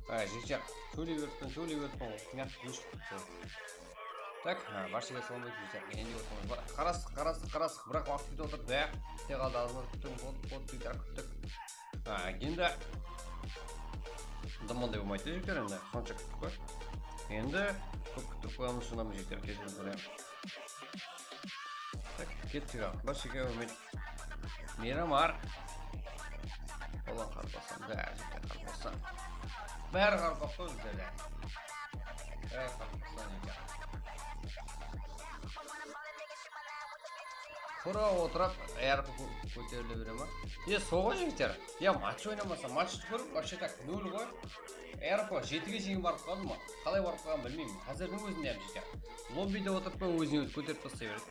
Ay, jigitler, sóyley beripten, sóyley beripten, ol kúnah óship ketipti. Tak, ha, barshege salam aleykum, jigitler. Endi otırman. Qarastıq, qarastıq, qarastıq. Biraq waqıt ketip atır. Baq, kete qaldı, azmaz kúttik, bot, bot, jigitler, kúttik. Ha, endi. Bunday bolmaydı, jigitler, endi. Sonsha kúttik qoy. Endi kóp kúttirip qoyamız, shınınan, jigitler, ketirin kóremiz. Tak, kettik, al. Barshege áwmet. Miramar. Ulan, qarpastan, bári jerde qarpastan. Bári qarpastan bizlerde. Bári qarpastan eken. Tura otırıp, R P kó-, kóterile bere ma? E, soǵan jigitler. Ya, match oynamasam, match kórip, вообще так, nol ǵoy. R P jetige shekem barıp qaldı ma? Qalay barıp qalǵanın bilmeymen. Házirdiń ózinde hám jigitler. Lobbide otırıp, ózine-ózi kóterip taslay beredi.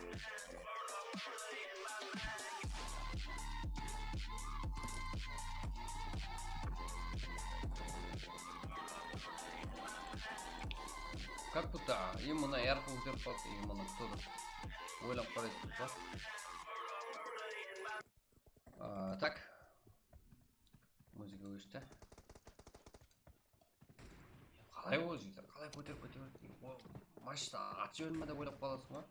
Как будто, а, именно R P kóterip qaldı, именно кто-то. Oylap qaraysız ba? A, tak. Muzıka óshti. Qalay ol jigitler, qalay kóterip, kóterip, o, matchta at jiberemen dep oylap qalasız ba?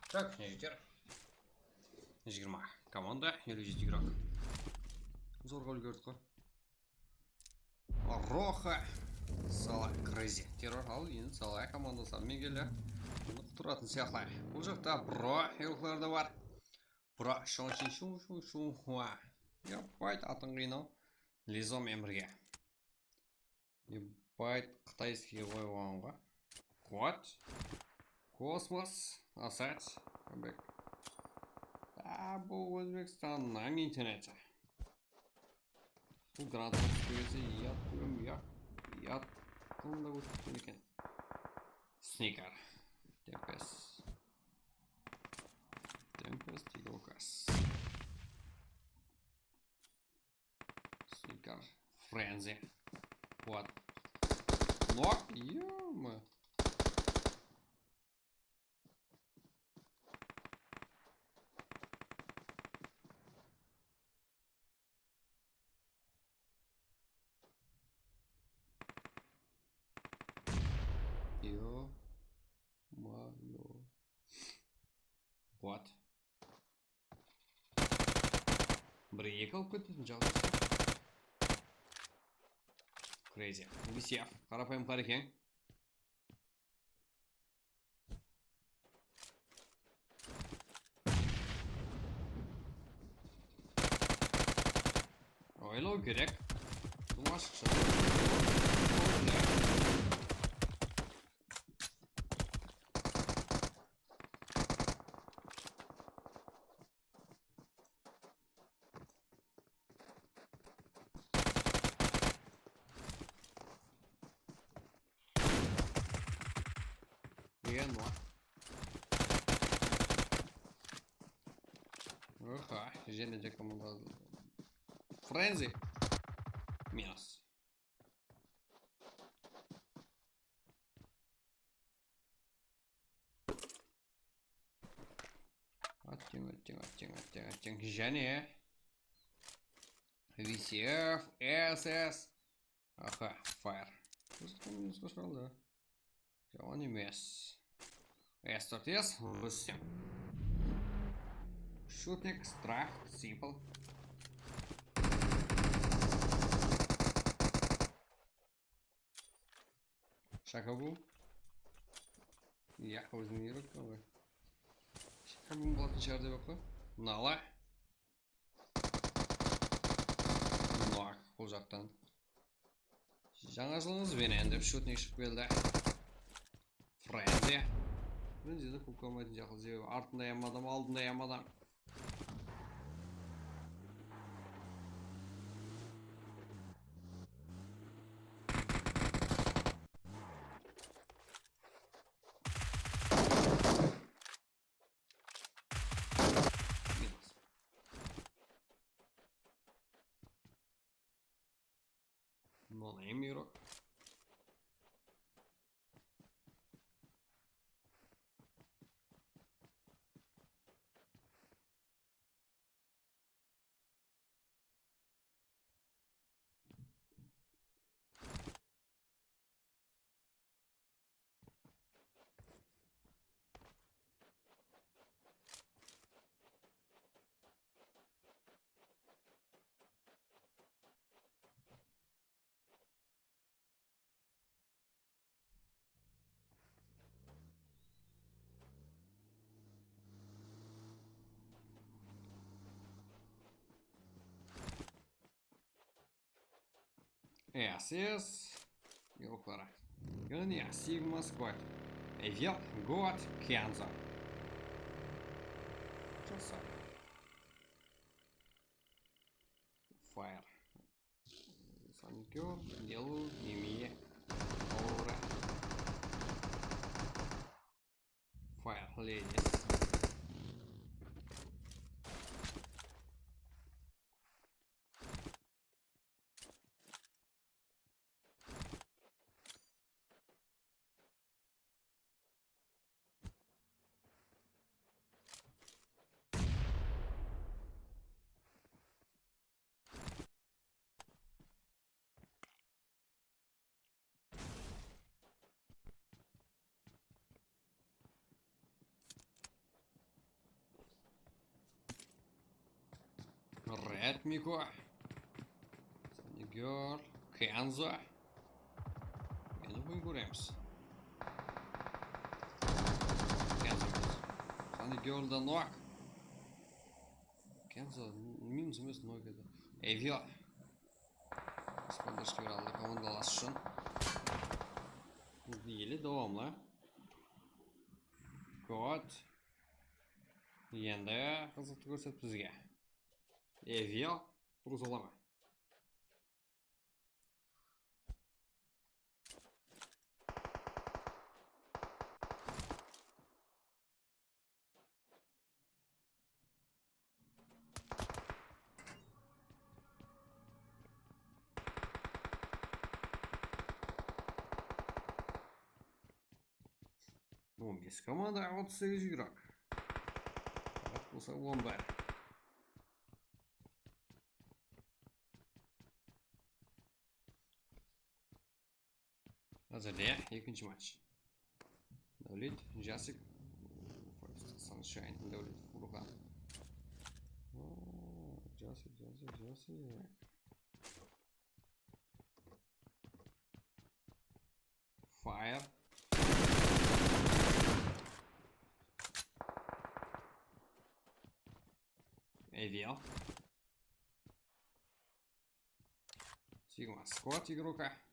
Tak, ne jeter? Jigirma komanda, eliw jeti igrok. Zorǵa úlgerdik ǵoy. Roxa. Sala, Crazy. Terror al, endi Sala komandası alman keldi. Bunı qutıratın sıyaqlı. Bul jaqta Bro igroklar da bar. Bro, shon shin shu shu shu hua. Yapayt, atın qıynaw. Lizo menen birge. Ебать, qıtayskiy ǵoy oǵanǵa. What? Kosmos, asat, bek. A, bul Ózbekstannıń interneti. Bul granata túspese, yat, túrim, yat, yat. Qılında ótip ketken eken. Sniker. Tempest. Tempest, Tigokas. Sniper. Frenzy. What? Nok? Ё-моё. Ё-моё. What? Bir eki alıp ketpesin, jaǵdaysı. Crazy. Visyev, qarapayım qara eken. Oylaw kerek. Bul ashıqsha. Degen bar. Oha, jáne de komanda. Frenzy. Minus. Attıń, attıń, attıń, attıń, attıń. Jáne. V C F, S S. Aha, fire. Minusqa shıǵıldı. Jaman emes. S dört S, Rustem. Shutnik, Strach, Simple. Shaka bu. Ya, óziniń igrok ǵoy. Shaka bu bolatın shıǵar dep aq ǵoy. Nala. Nok, bul jaqtan. Jańa jılıńız benen dep shutnik shıǵıp keldi. Frenzy. Frenzy de kóp kalmaytın jaqlı, sebebi artında yam adam, aldında yam adam. Mınaw ne, Miro? S S. Yoqları. Yine Sigma Squad. Evel God Kenzo. Jasa. Fire. Sankyo, Yellow, Mimi, Aura. Fire, Ladies. Miko. Sanigör. Kenzo. Endi búgin kóremiz. Kenzo. Sanigör da nok. Kenzo minus emes, nok edi. Evio. Spadırshki bir aldı komandalas ushın. Ele dawamlı. Kot. Endi qızıqtı kórset bizge. Evil, durıs ola ma? On bes komanda, otız segiz jurak. Biraq bolsa on bir. Házirde ekinshi match. Dáwlet, Jasik, Sunshine, Dáwlet, Furqan. O, Jasik, Jasik, Jasik. Fire. Evil. Sigma squad игрока.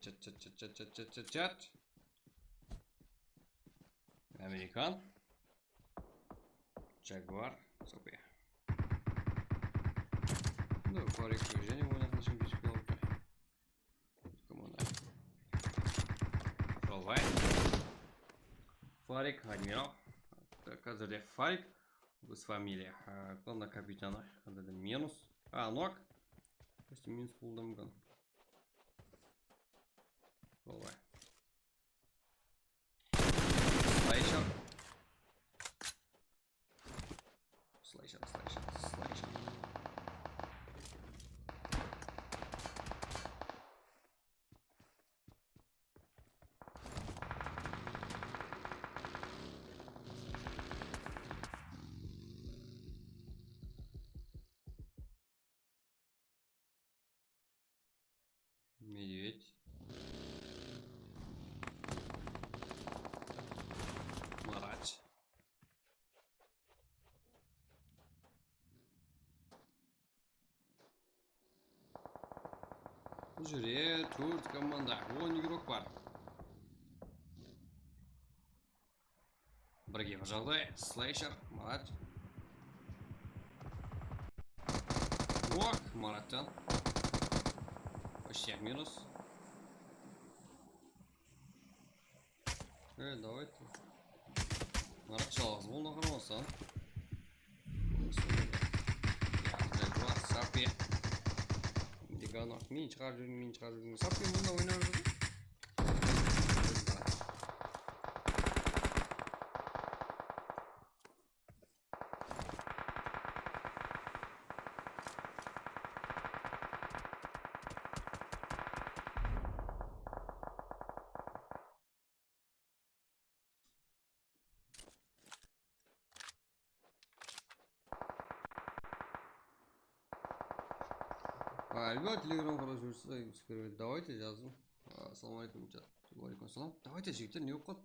Çat, çat, çat, çat, çat, çat, çat, çat. Amerikan. Jaguar. Sopıya. Ну, Farik jáne oynatın shıǵıp jetip qalıptı. Komanda. Давай. Farik, admiral. Так, házirde Farik. Biz familiya. Ha, главный капитаны. Házirde minus. A, nok. Почти minus boldı múmkin. Давай. Слайшер. Слайшер, слайшер, слайшер. Медведь. Марач. Bul jerde tórt komanda, on igrok bar. Birge bir jaǵday. Slasher, Marat. Nok, Marattan. Вообще minus. E, давайте. Marat jalǵız boldı, qaramastan. Jaguar, Sapi. Amerikano, min shıǵarıp júrgen, min shıǵarıp júrgen. Sapi mında oynap júr. Alba, Telegram qaraw júrsiz, aytqısı keledi. Давайте, jazdım. Assalawma aleykum, chat. Wa aleykum assalam. Давайте, jigitler, ne bolıp qaldı?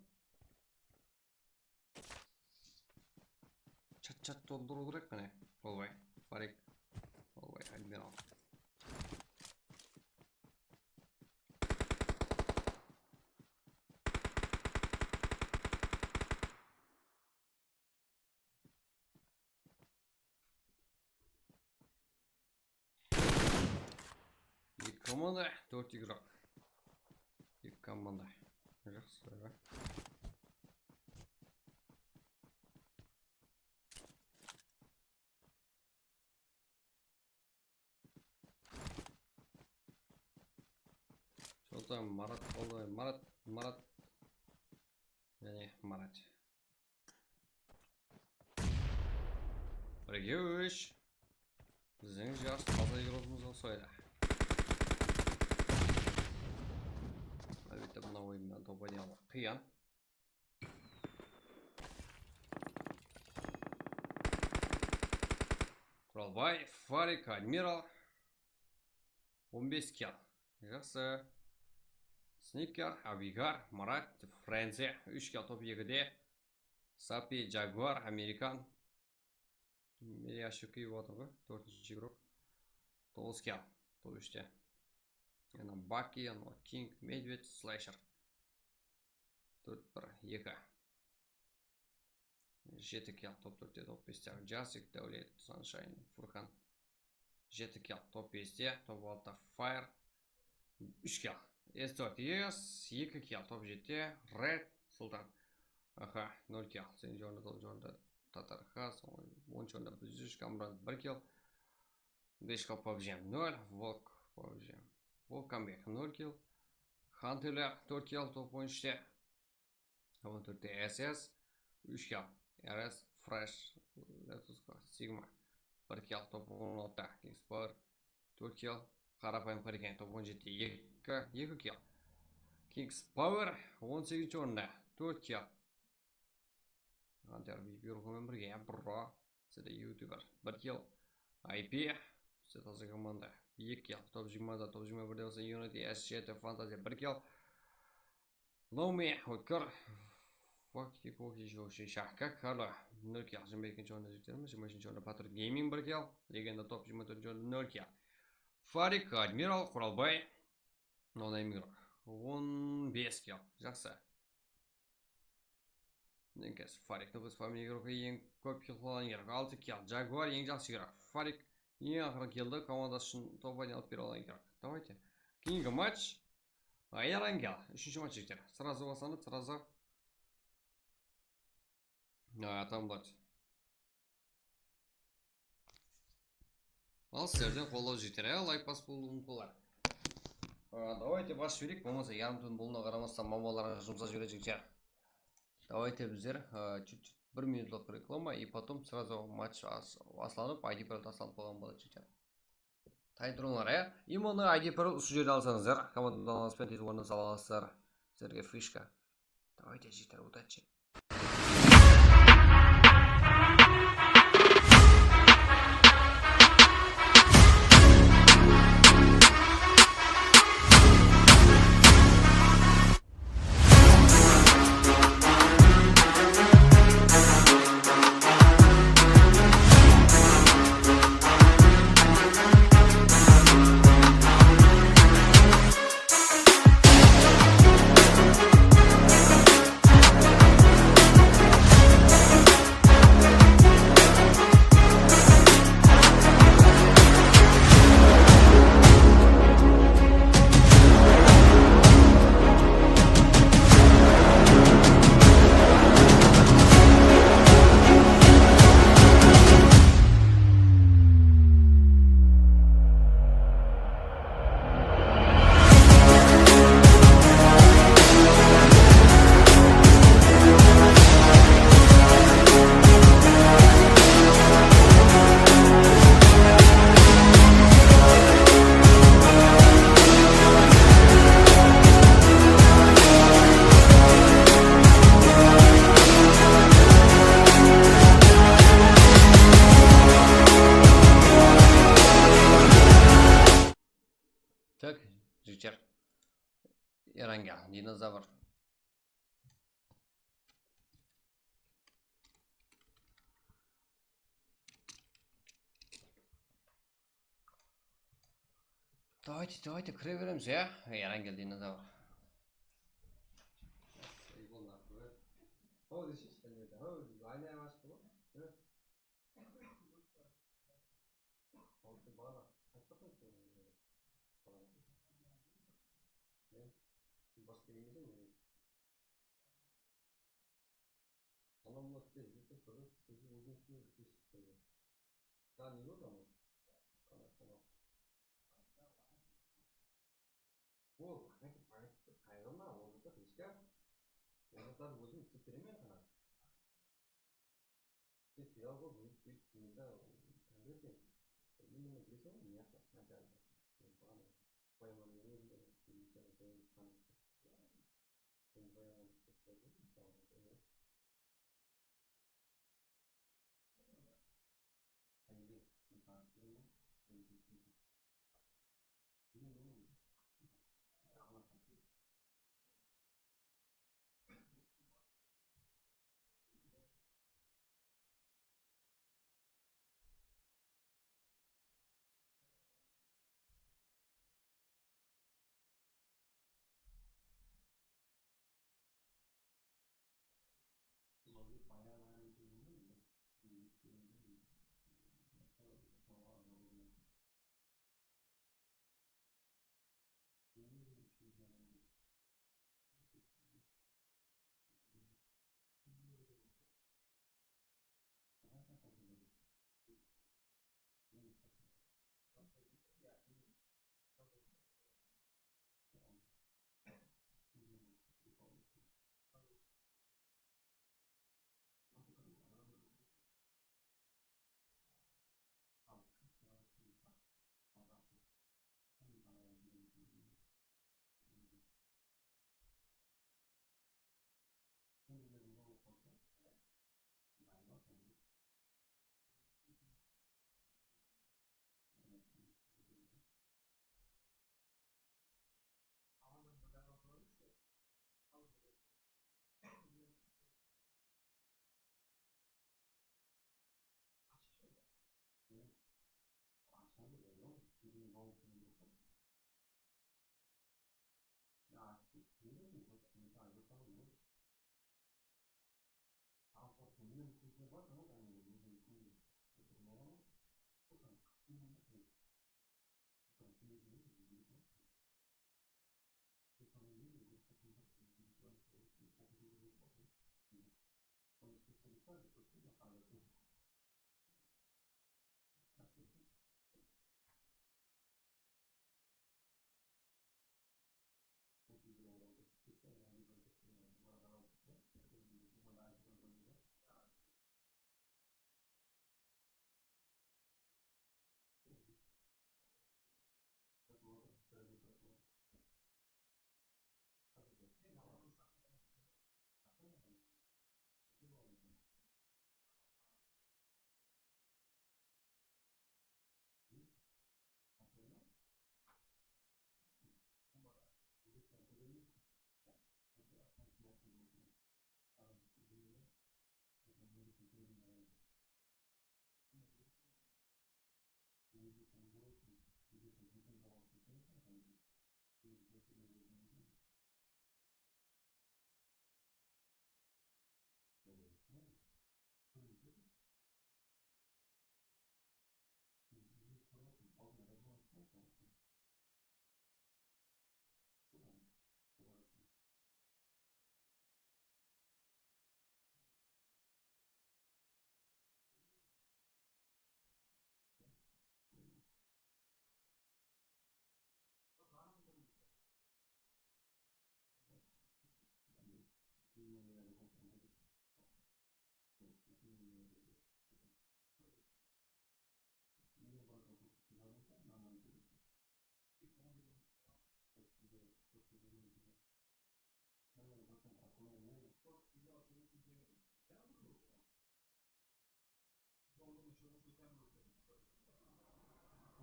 Chat, chat toldırıw kerek qáne. Olbay, Farik. Olbay, admiral. Eki komanda, tórt igrok. Eki komanda. Jaqsı. Soltan Marat qaldı. Marat, Marat. Jáne Marat. Birge úsh. Biziń jas taza igrogımız usaydı. Álbette, mına oyın menen top oynay almaq qıyın. Quralbay, Farik, Admiral. On bes kill. Jaqsı. Sniker, Abigar, Marat, Frenzy. Úsh kill, top ekide. Sapi, Jaguar, Amerikan. Meriyashi kiyip atır ǵoy, tórtinshi igrok. Toǵız kill, top úshte. Yana Baki, yana King, Medved, Slasher. Tórt bir, eki. Jeti kill, top tórtte, top beste. Jasik, Dáwlet, Sunshine, Furkan. Jeti kill, top beste, top altıda Fire. Úsh kill. S tórt S, eki kill, top jette, Red, Sultan. Aha, nol kill. Seninshi orında, toǵızınshı orında Tatar Xas, onınshı orında Bizjush, Kamran, bir kill. Deshko, PUBG, nol, Volk, PUBG. Volk, Comeback, nol kill. Hunterler, tórt kill, top on úshte. On tórtte S S, úsh kill. R S, Fresh, Letuska, Sigma. Bir kill, top on altıda. Kings Power, tórt kill. Qarapayım Hurricane, top on jetide, eki, eki kill. Kings Power, on segizinshi orında, tórt kill. Hunter Big Bureau menen birge, ya, bro. Sizde YouTuber, bir kill. I P, bizde taza komanda, eki kill. Top jigirmada, top jigirma birde bolsa Unity, S jeti, Fantaziya, bir kill. Lomi, Ótkir, Voki, Voki, Joshi, Shahka, Karlo, nol kill. Jigirma ekinshi orında jigitlerimiz, jigirma úshinshi orında Batur Gaming, bir kill. Legenda top, jigirma tórtinshi orında, nol kill. Farik, Admiral, Quralbay, Nonayım igrok. On bes kill. Jaqsı. Neke, Farik, toǵız familiya igrokı, eń kóp kill qılǵan igrok. Altı kill. Jaguar, eń jaqsı igrok. Farik, eń aqırǵı killdi komandası ushın top aylanıp bere alǵan igrok. Давайте. Keyingi match. Ayrangel. Úshinshi match, jigitler. Srazu baslanıp, srazu. Atamlat. Al, sizlerden qollaw jeter, ya, layk basıp qoyıwdı umıtpalar. A, давайте basıp jibereyik, bolmasa yarım tún bolǵanına qaramastan, mamalarǵa jumsap jiberejik, ya. Давайте bizler, a, чуть-чуть bir minutlıq reklama, и потом сразу match as-, baslanıp, I D parol taslanıp qoyǵan boladı, jigitler. Tay turıńlar, ya. И mına I D parol usı jerden alsańızlar, komandadan alısıp tez ornına sala alasızlar. Sizlerge fishka. Давайте, jigitler, удачи. Так, jigitler. Erangel, dinozavr. Давайте, давайте, kire beremiz, ya. Erangel, dinozavr. Al, sen baǵana aytpaqpań, sol, baǵana. Men basqa kelmesem, men anamla kite júrip turıp, siz ózińiz kúlesiz. Saǵan ne boldı, ama? Qana, qana. Ol, qaytip, qaytip, qayǵırma, ol zat heshka. Ol zatlardı ózim islep beremen, qana. Sen piyalı bolıp, óytip, óytip, óytip, óytip, endi bunı bileseń ǵoy, mıyaqta, Matyardı. Sen baǵana qoyaman degen edim, sen qoyaman. Sen qoyaman dep qoydım, baǵana qoyaman.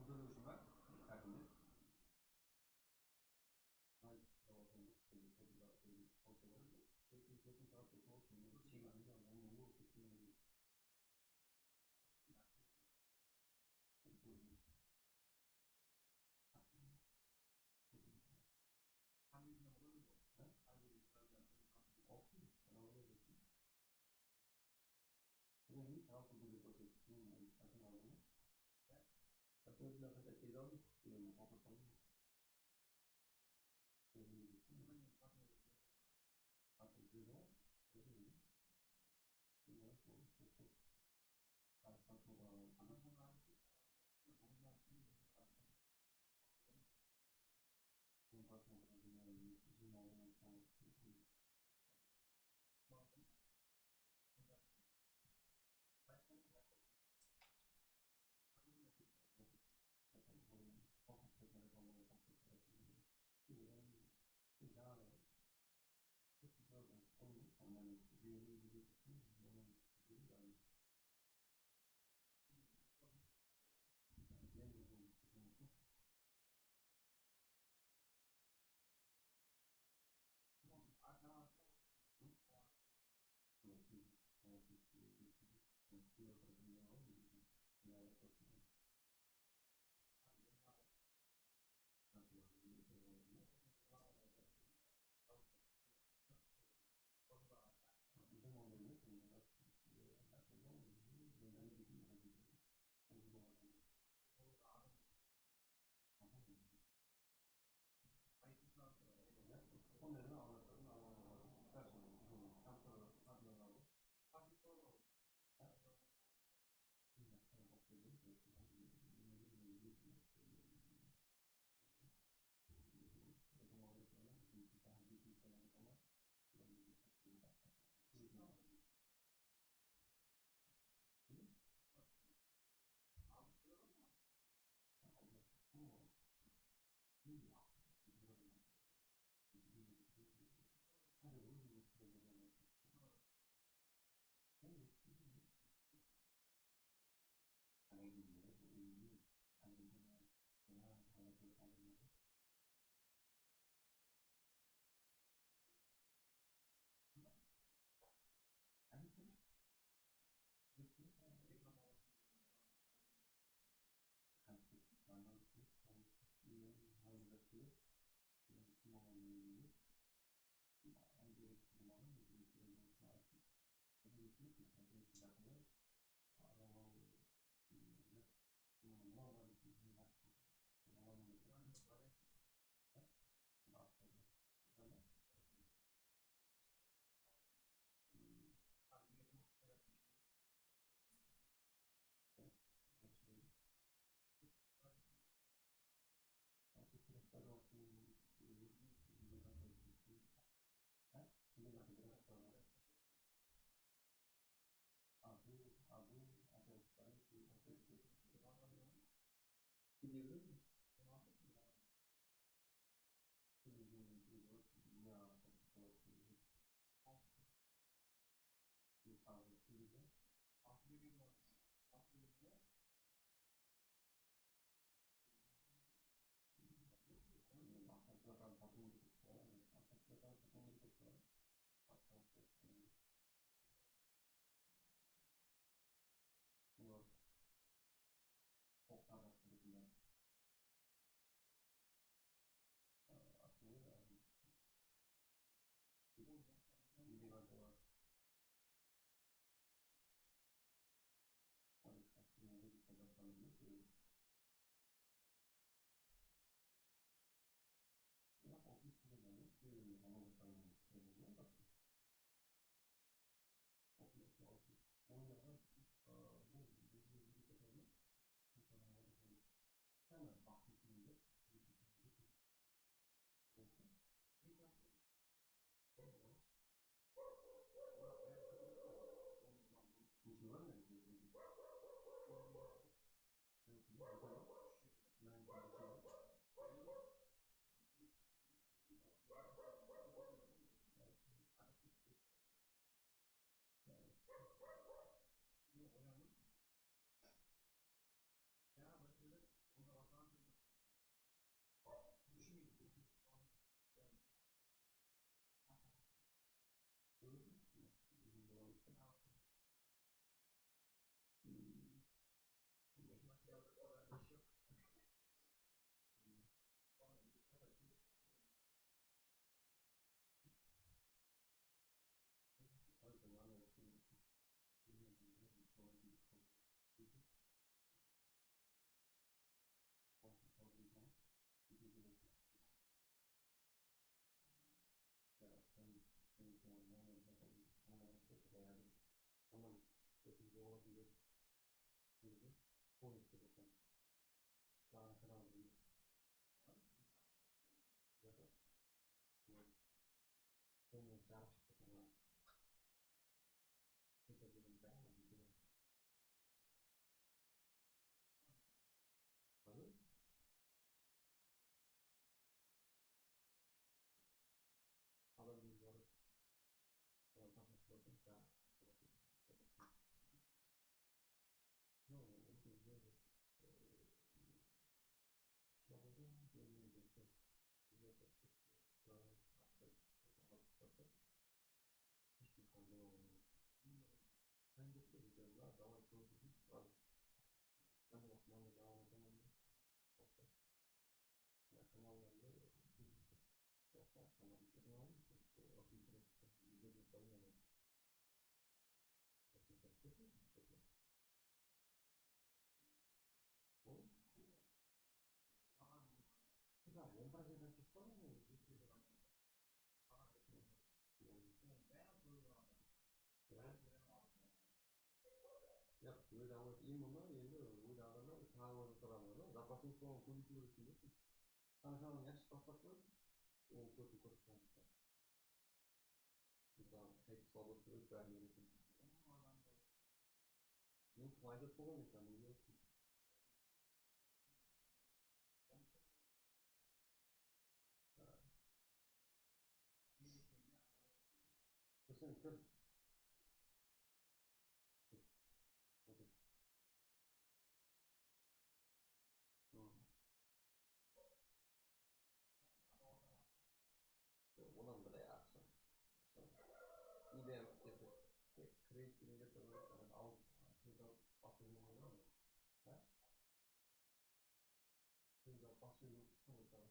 Kórip júrme, hákimler. Onnan ótip joǵalıp júredi. Polностью bolsa. Jaǵın kanal. Endi jarıp shıqtı kanal. Kete bergen bári video. Alo? Adam ózi barıp, olar taqlap qoydı. Yaq, ózi alıp iyim bolma, endi ózi adamlar taǵı soradı. Zaposimiz soǵan kóbeytiw kerekseń de. Ana kanalın yaqshı baslap qoy, onı kórsin kórip shıǵamız. Mısalı, qaytip sawdası qoyıp bárin beredi. Men kim aytıp qoyǵan men saǵan, ne deyapsın? Kórsene, kór. Onnan bile aqsha. Ideya kitepe. Kredit degen zerdi alıp, kredit alıp basıp júrgen ǵoy. Ha? Kredit alıp basıp júrgen ǵoy.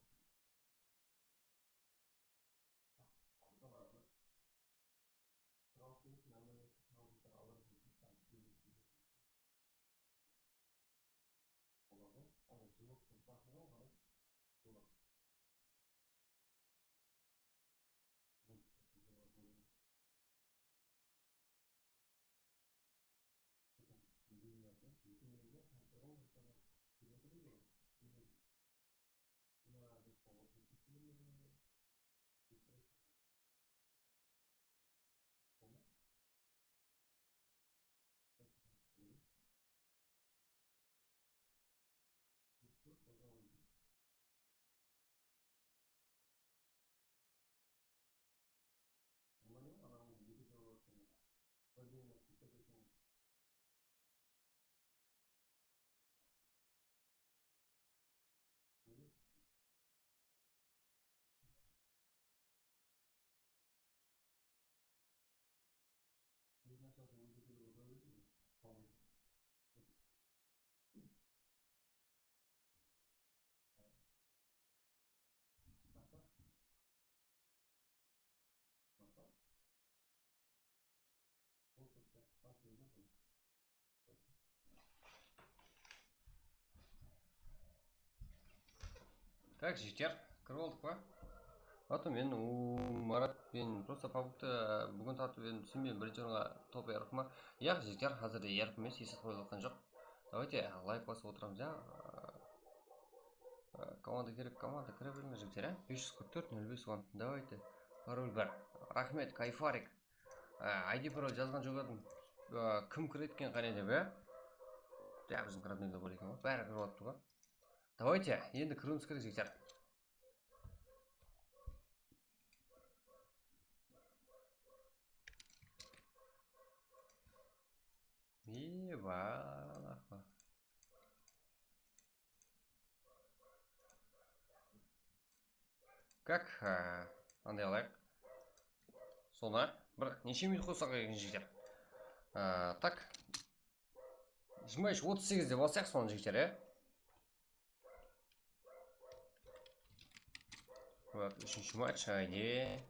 Tak, jigitler, kirip aldıq pa? Atım men, u, Marat, men prosta pabgta búgin tartıp edim, túsinbeymen, birinshi orınǵa topayarıqma. Yaq, jigitler, házirde yarıq emes, esap qoyıp atqan joq. Давайте, layk basıp otıramız, ya. Komanda kerek, komanda, kire berińler, jigitler, ya. Bes júz qırq tórt, nol bes, on. Давайте. Parol bar. Raxmet, Kayfarik. I D parol jazǵan joq edim. I, kim kiredi eken qáne dep, ya? Ya, biziń роднойlar bar eken ǵoy. Bári kirip alıptı ǵoy. Давайте, endi kiriwimiz kerek, jigitler. Eba, Как, a, mınday qılayıq. Sonı bir neshe minut qoysaq eken, jigitler? A, tak. Jigirma úsh otız segiz dep alsaq sonı, jigitler, e? Вот, úshinshi match, ayde.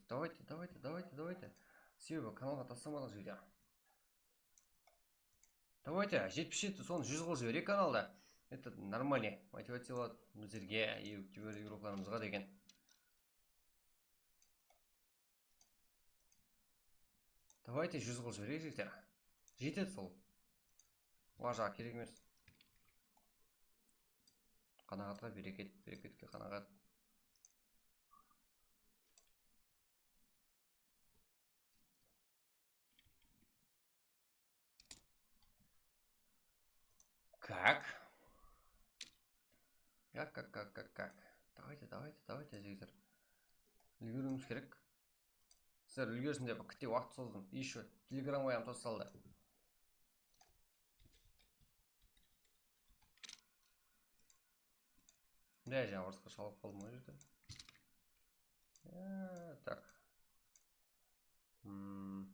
Давайте, давайте, давайте, давайте. Sebebi kanalǵa taslamadıq, jigitler. Давайте, jetpis jeti, sonı júz qılıp jibereyik kanalda. Это нормальный motivaciya boladı bizlerge, e, tibir uroklarımızǵa degen. Давайте júz qılıp jibereyik, jigitler. Jetedi sol. Olar jaǵı kerek emes. Qanaǵatqa bereket, bereketke qanaǵat. Как? Как, как, как, как, как? Давайте, давайте, давайте, jigitler. Úlgeriwimiz kerek. Sizler úlgersin dep, kitte waqıt sozdım. Еще Telegramǵa hám tosa saldı. Ne, jańa orısqa shalıp qaldım ǵoy jerde. Ya, так. Mhm.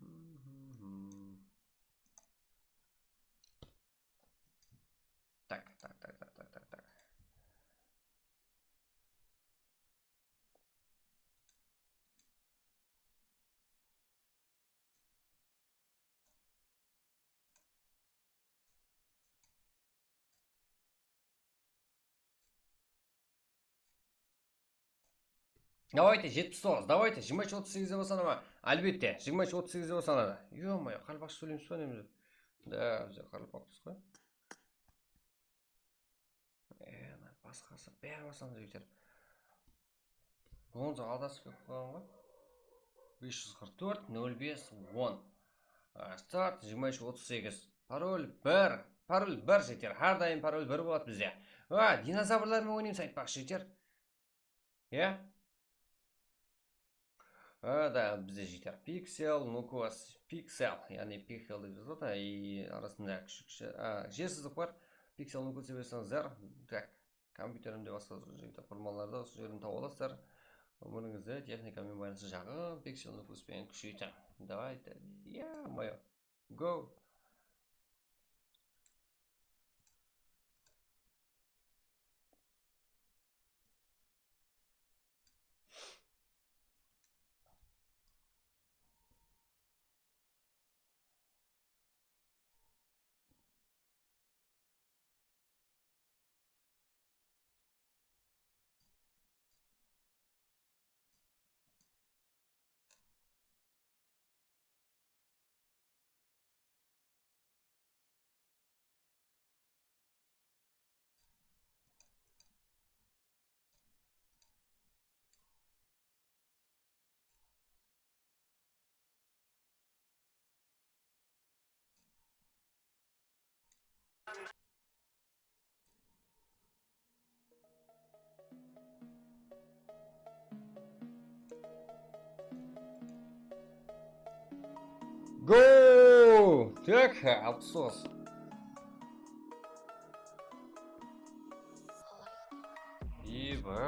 Так, так, так, так, так, так, так. Давайте, jetpis toǵız, давайте, jigirma úsh otız segiz dep alsana ma? Álbette, jigirma úsh otız segiz dep alsana da. Ё-моё, qaraqalpaqsha sóyleymiz ba ne? Da, bizler qaraqalpaqpız ǵoy. E, mına basqası bári baslandı, jigitler. Gonzo adasıp ketip qalǵan ǵoy. Bes júz qırq tórt, nol bes, on. A, start, jigirma úsh otız segiz. Parol bir. Parol bir, jigitler. Hár dayım parol bir boladı bizde. A, dinozavrlar menen oynaymız, aytpaqshı, jigitler. Ya? A, da, bizde jigitler. Pixel, Nukos, Pixel, yaǵnıy Pixel dep jazıladı, i arasında kishi, kishi, a, jer sızıq bar. Pixel, Nukos dep jazsańızlar, так, kompyuterimde basqa jigitler qurmanlarda usı jerden taba alasızlar. Ómirińizdi texnikamen baylanıslı jaǵıń, Pixel, Nukos penen kúsheytiń. Давайте, ё-моё. Go. Go! Так, alpıs toǵız. Eba.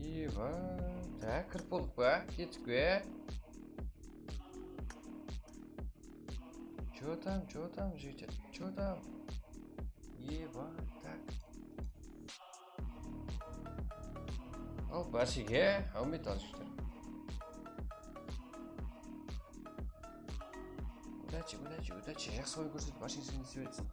Eba. Tak, kirip boldıq pa? Kettik pe? Чё там, чё там, jigitler? Чё там? Eba, так. Al, bárshe, áwmet al, jigitler. Удачи, удачи, удачи. Jaqsı oyın kórsetip, bársheńizge násip etsin.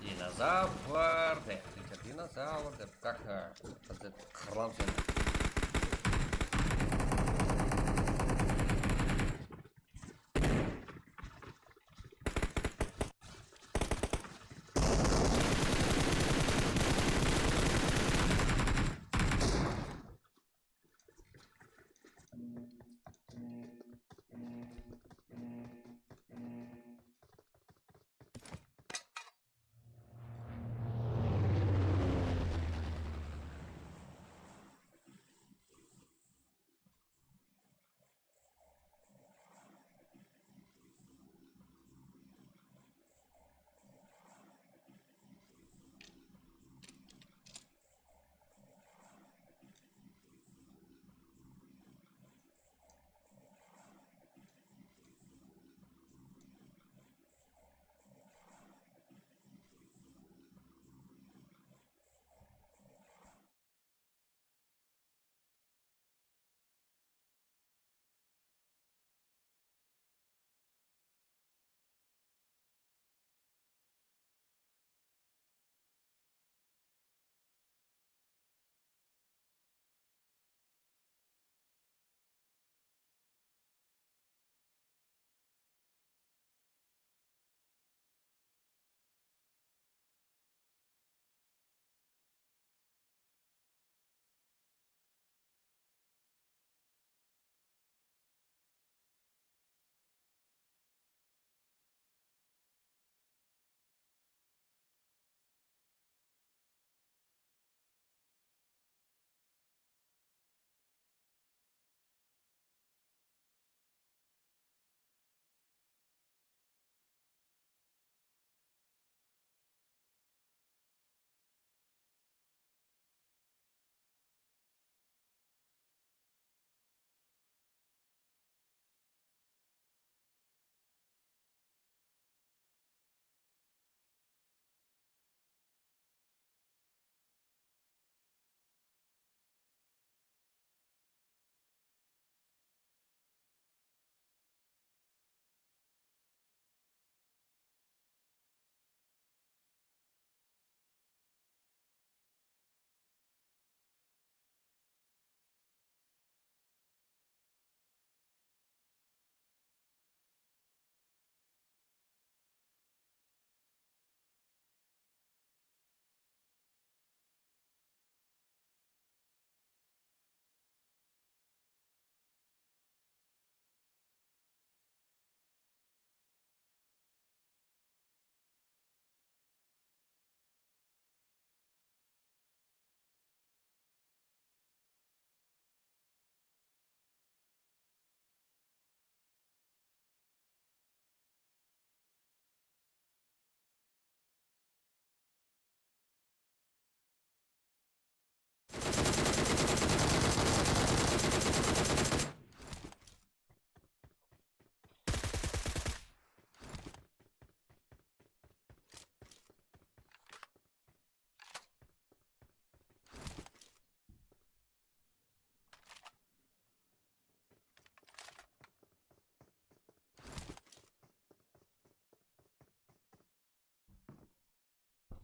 Dinozavr dep, dinozavr dep, как, э, qırılamız endi.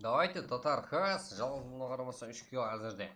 Давайте, Tatar Khas, jalǵızlıǵına qaramastan úsh kill házirde.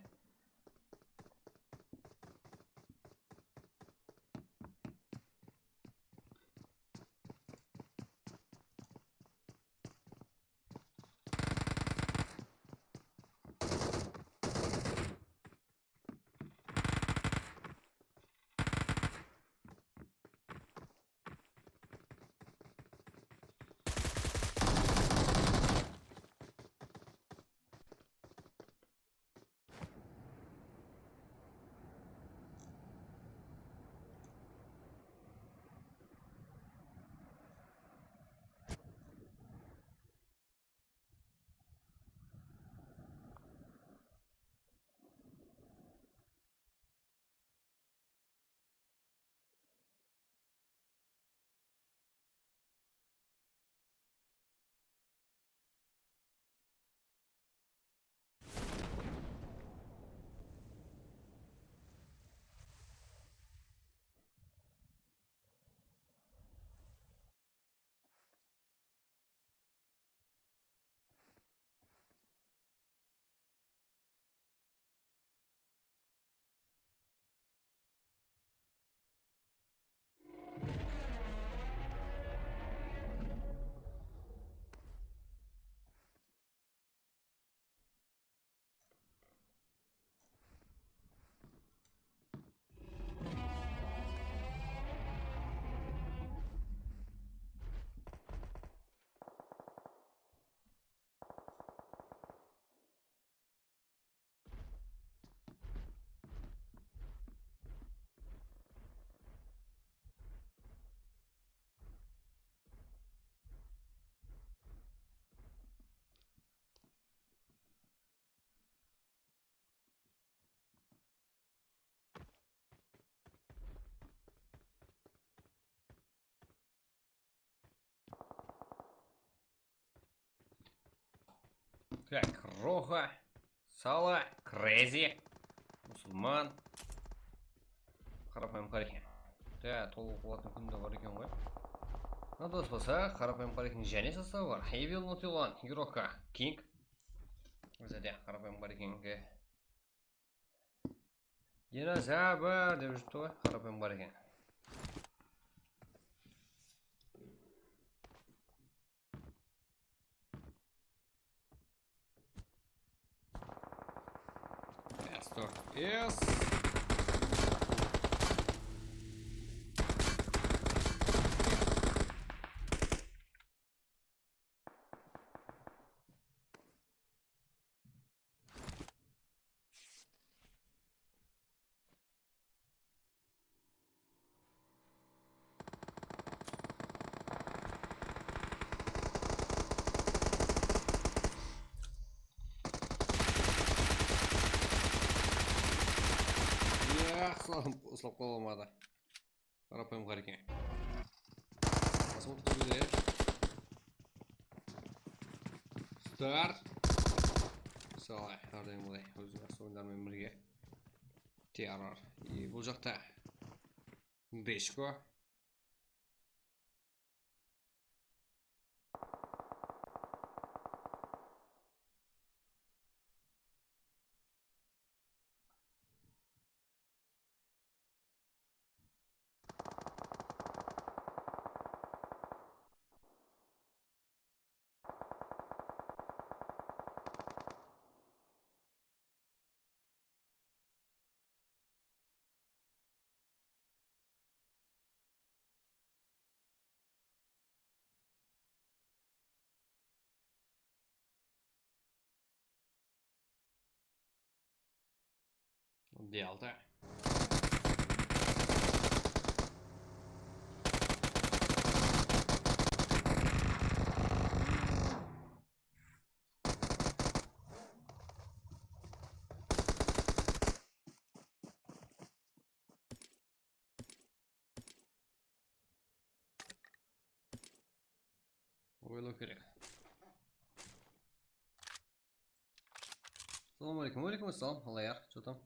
Так, Roxa, Sala, Crazy, Musulman, Qarapayım Qareken. Tá, tolıq qıwatın kúnde bar eken ǵoy. Mına dos bolsa Qarapayım Qareken jáne sostavı bar. Evil Nutilan, Igroka, King. Bizde Qarapayım Qarekenge Dinozavr dep júripti ǵoy, Qarapayım Qareken. Yes, dört. Yes. Ya, uslap, uslap qola almadı. Qarapayım Qareken. Посмотрим, ya. Star. Solay, hár dayım bolay. Ózim jaqsı oyınlarmen birge. Terror. И bul jaqta Desko. Delta. Oylaw kerek. Assalamu aleykum. Aleykum assalam. Alayar, что там?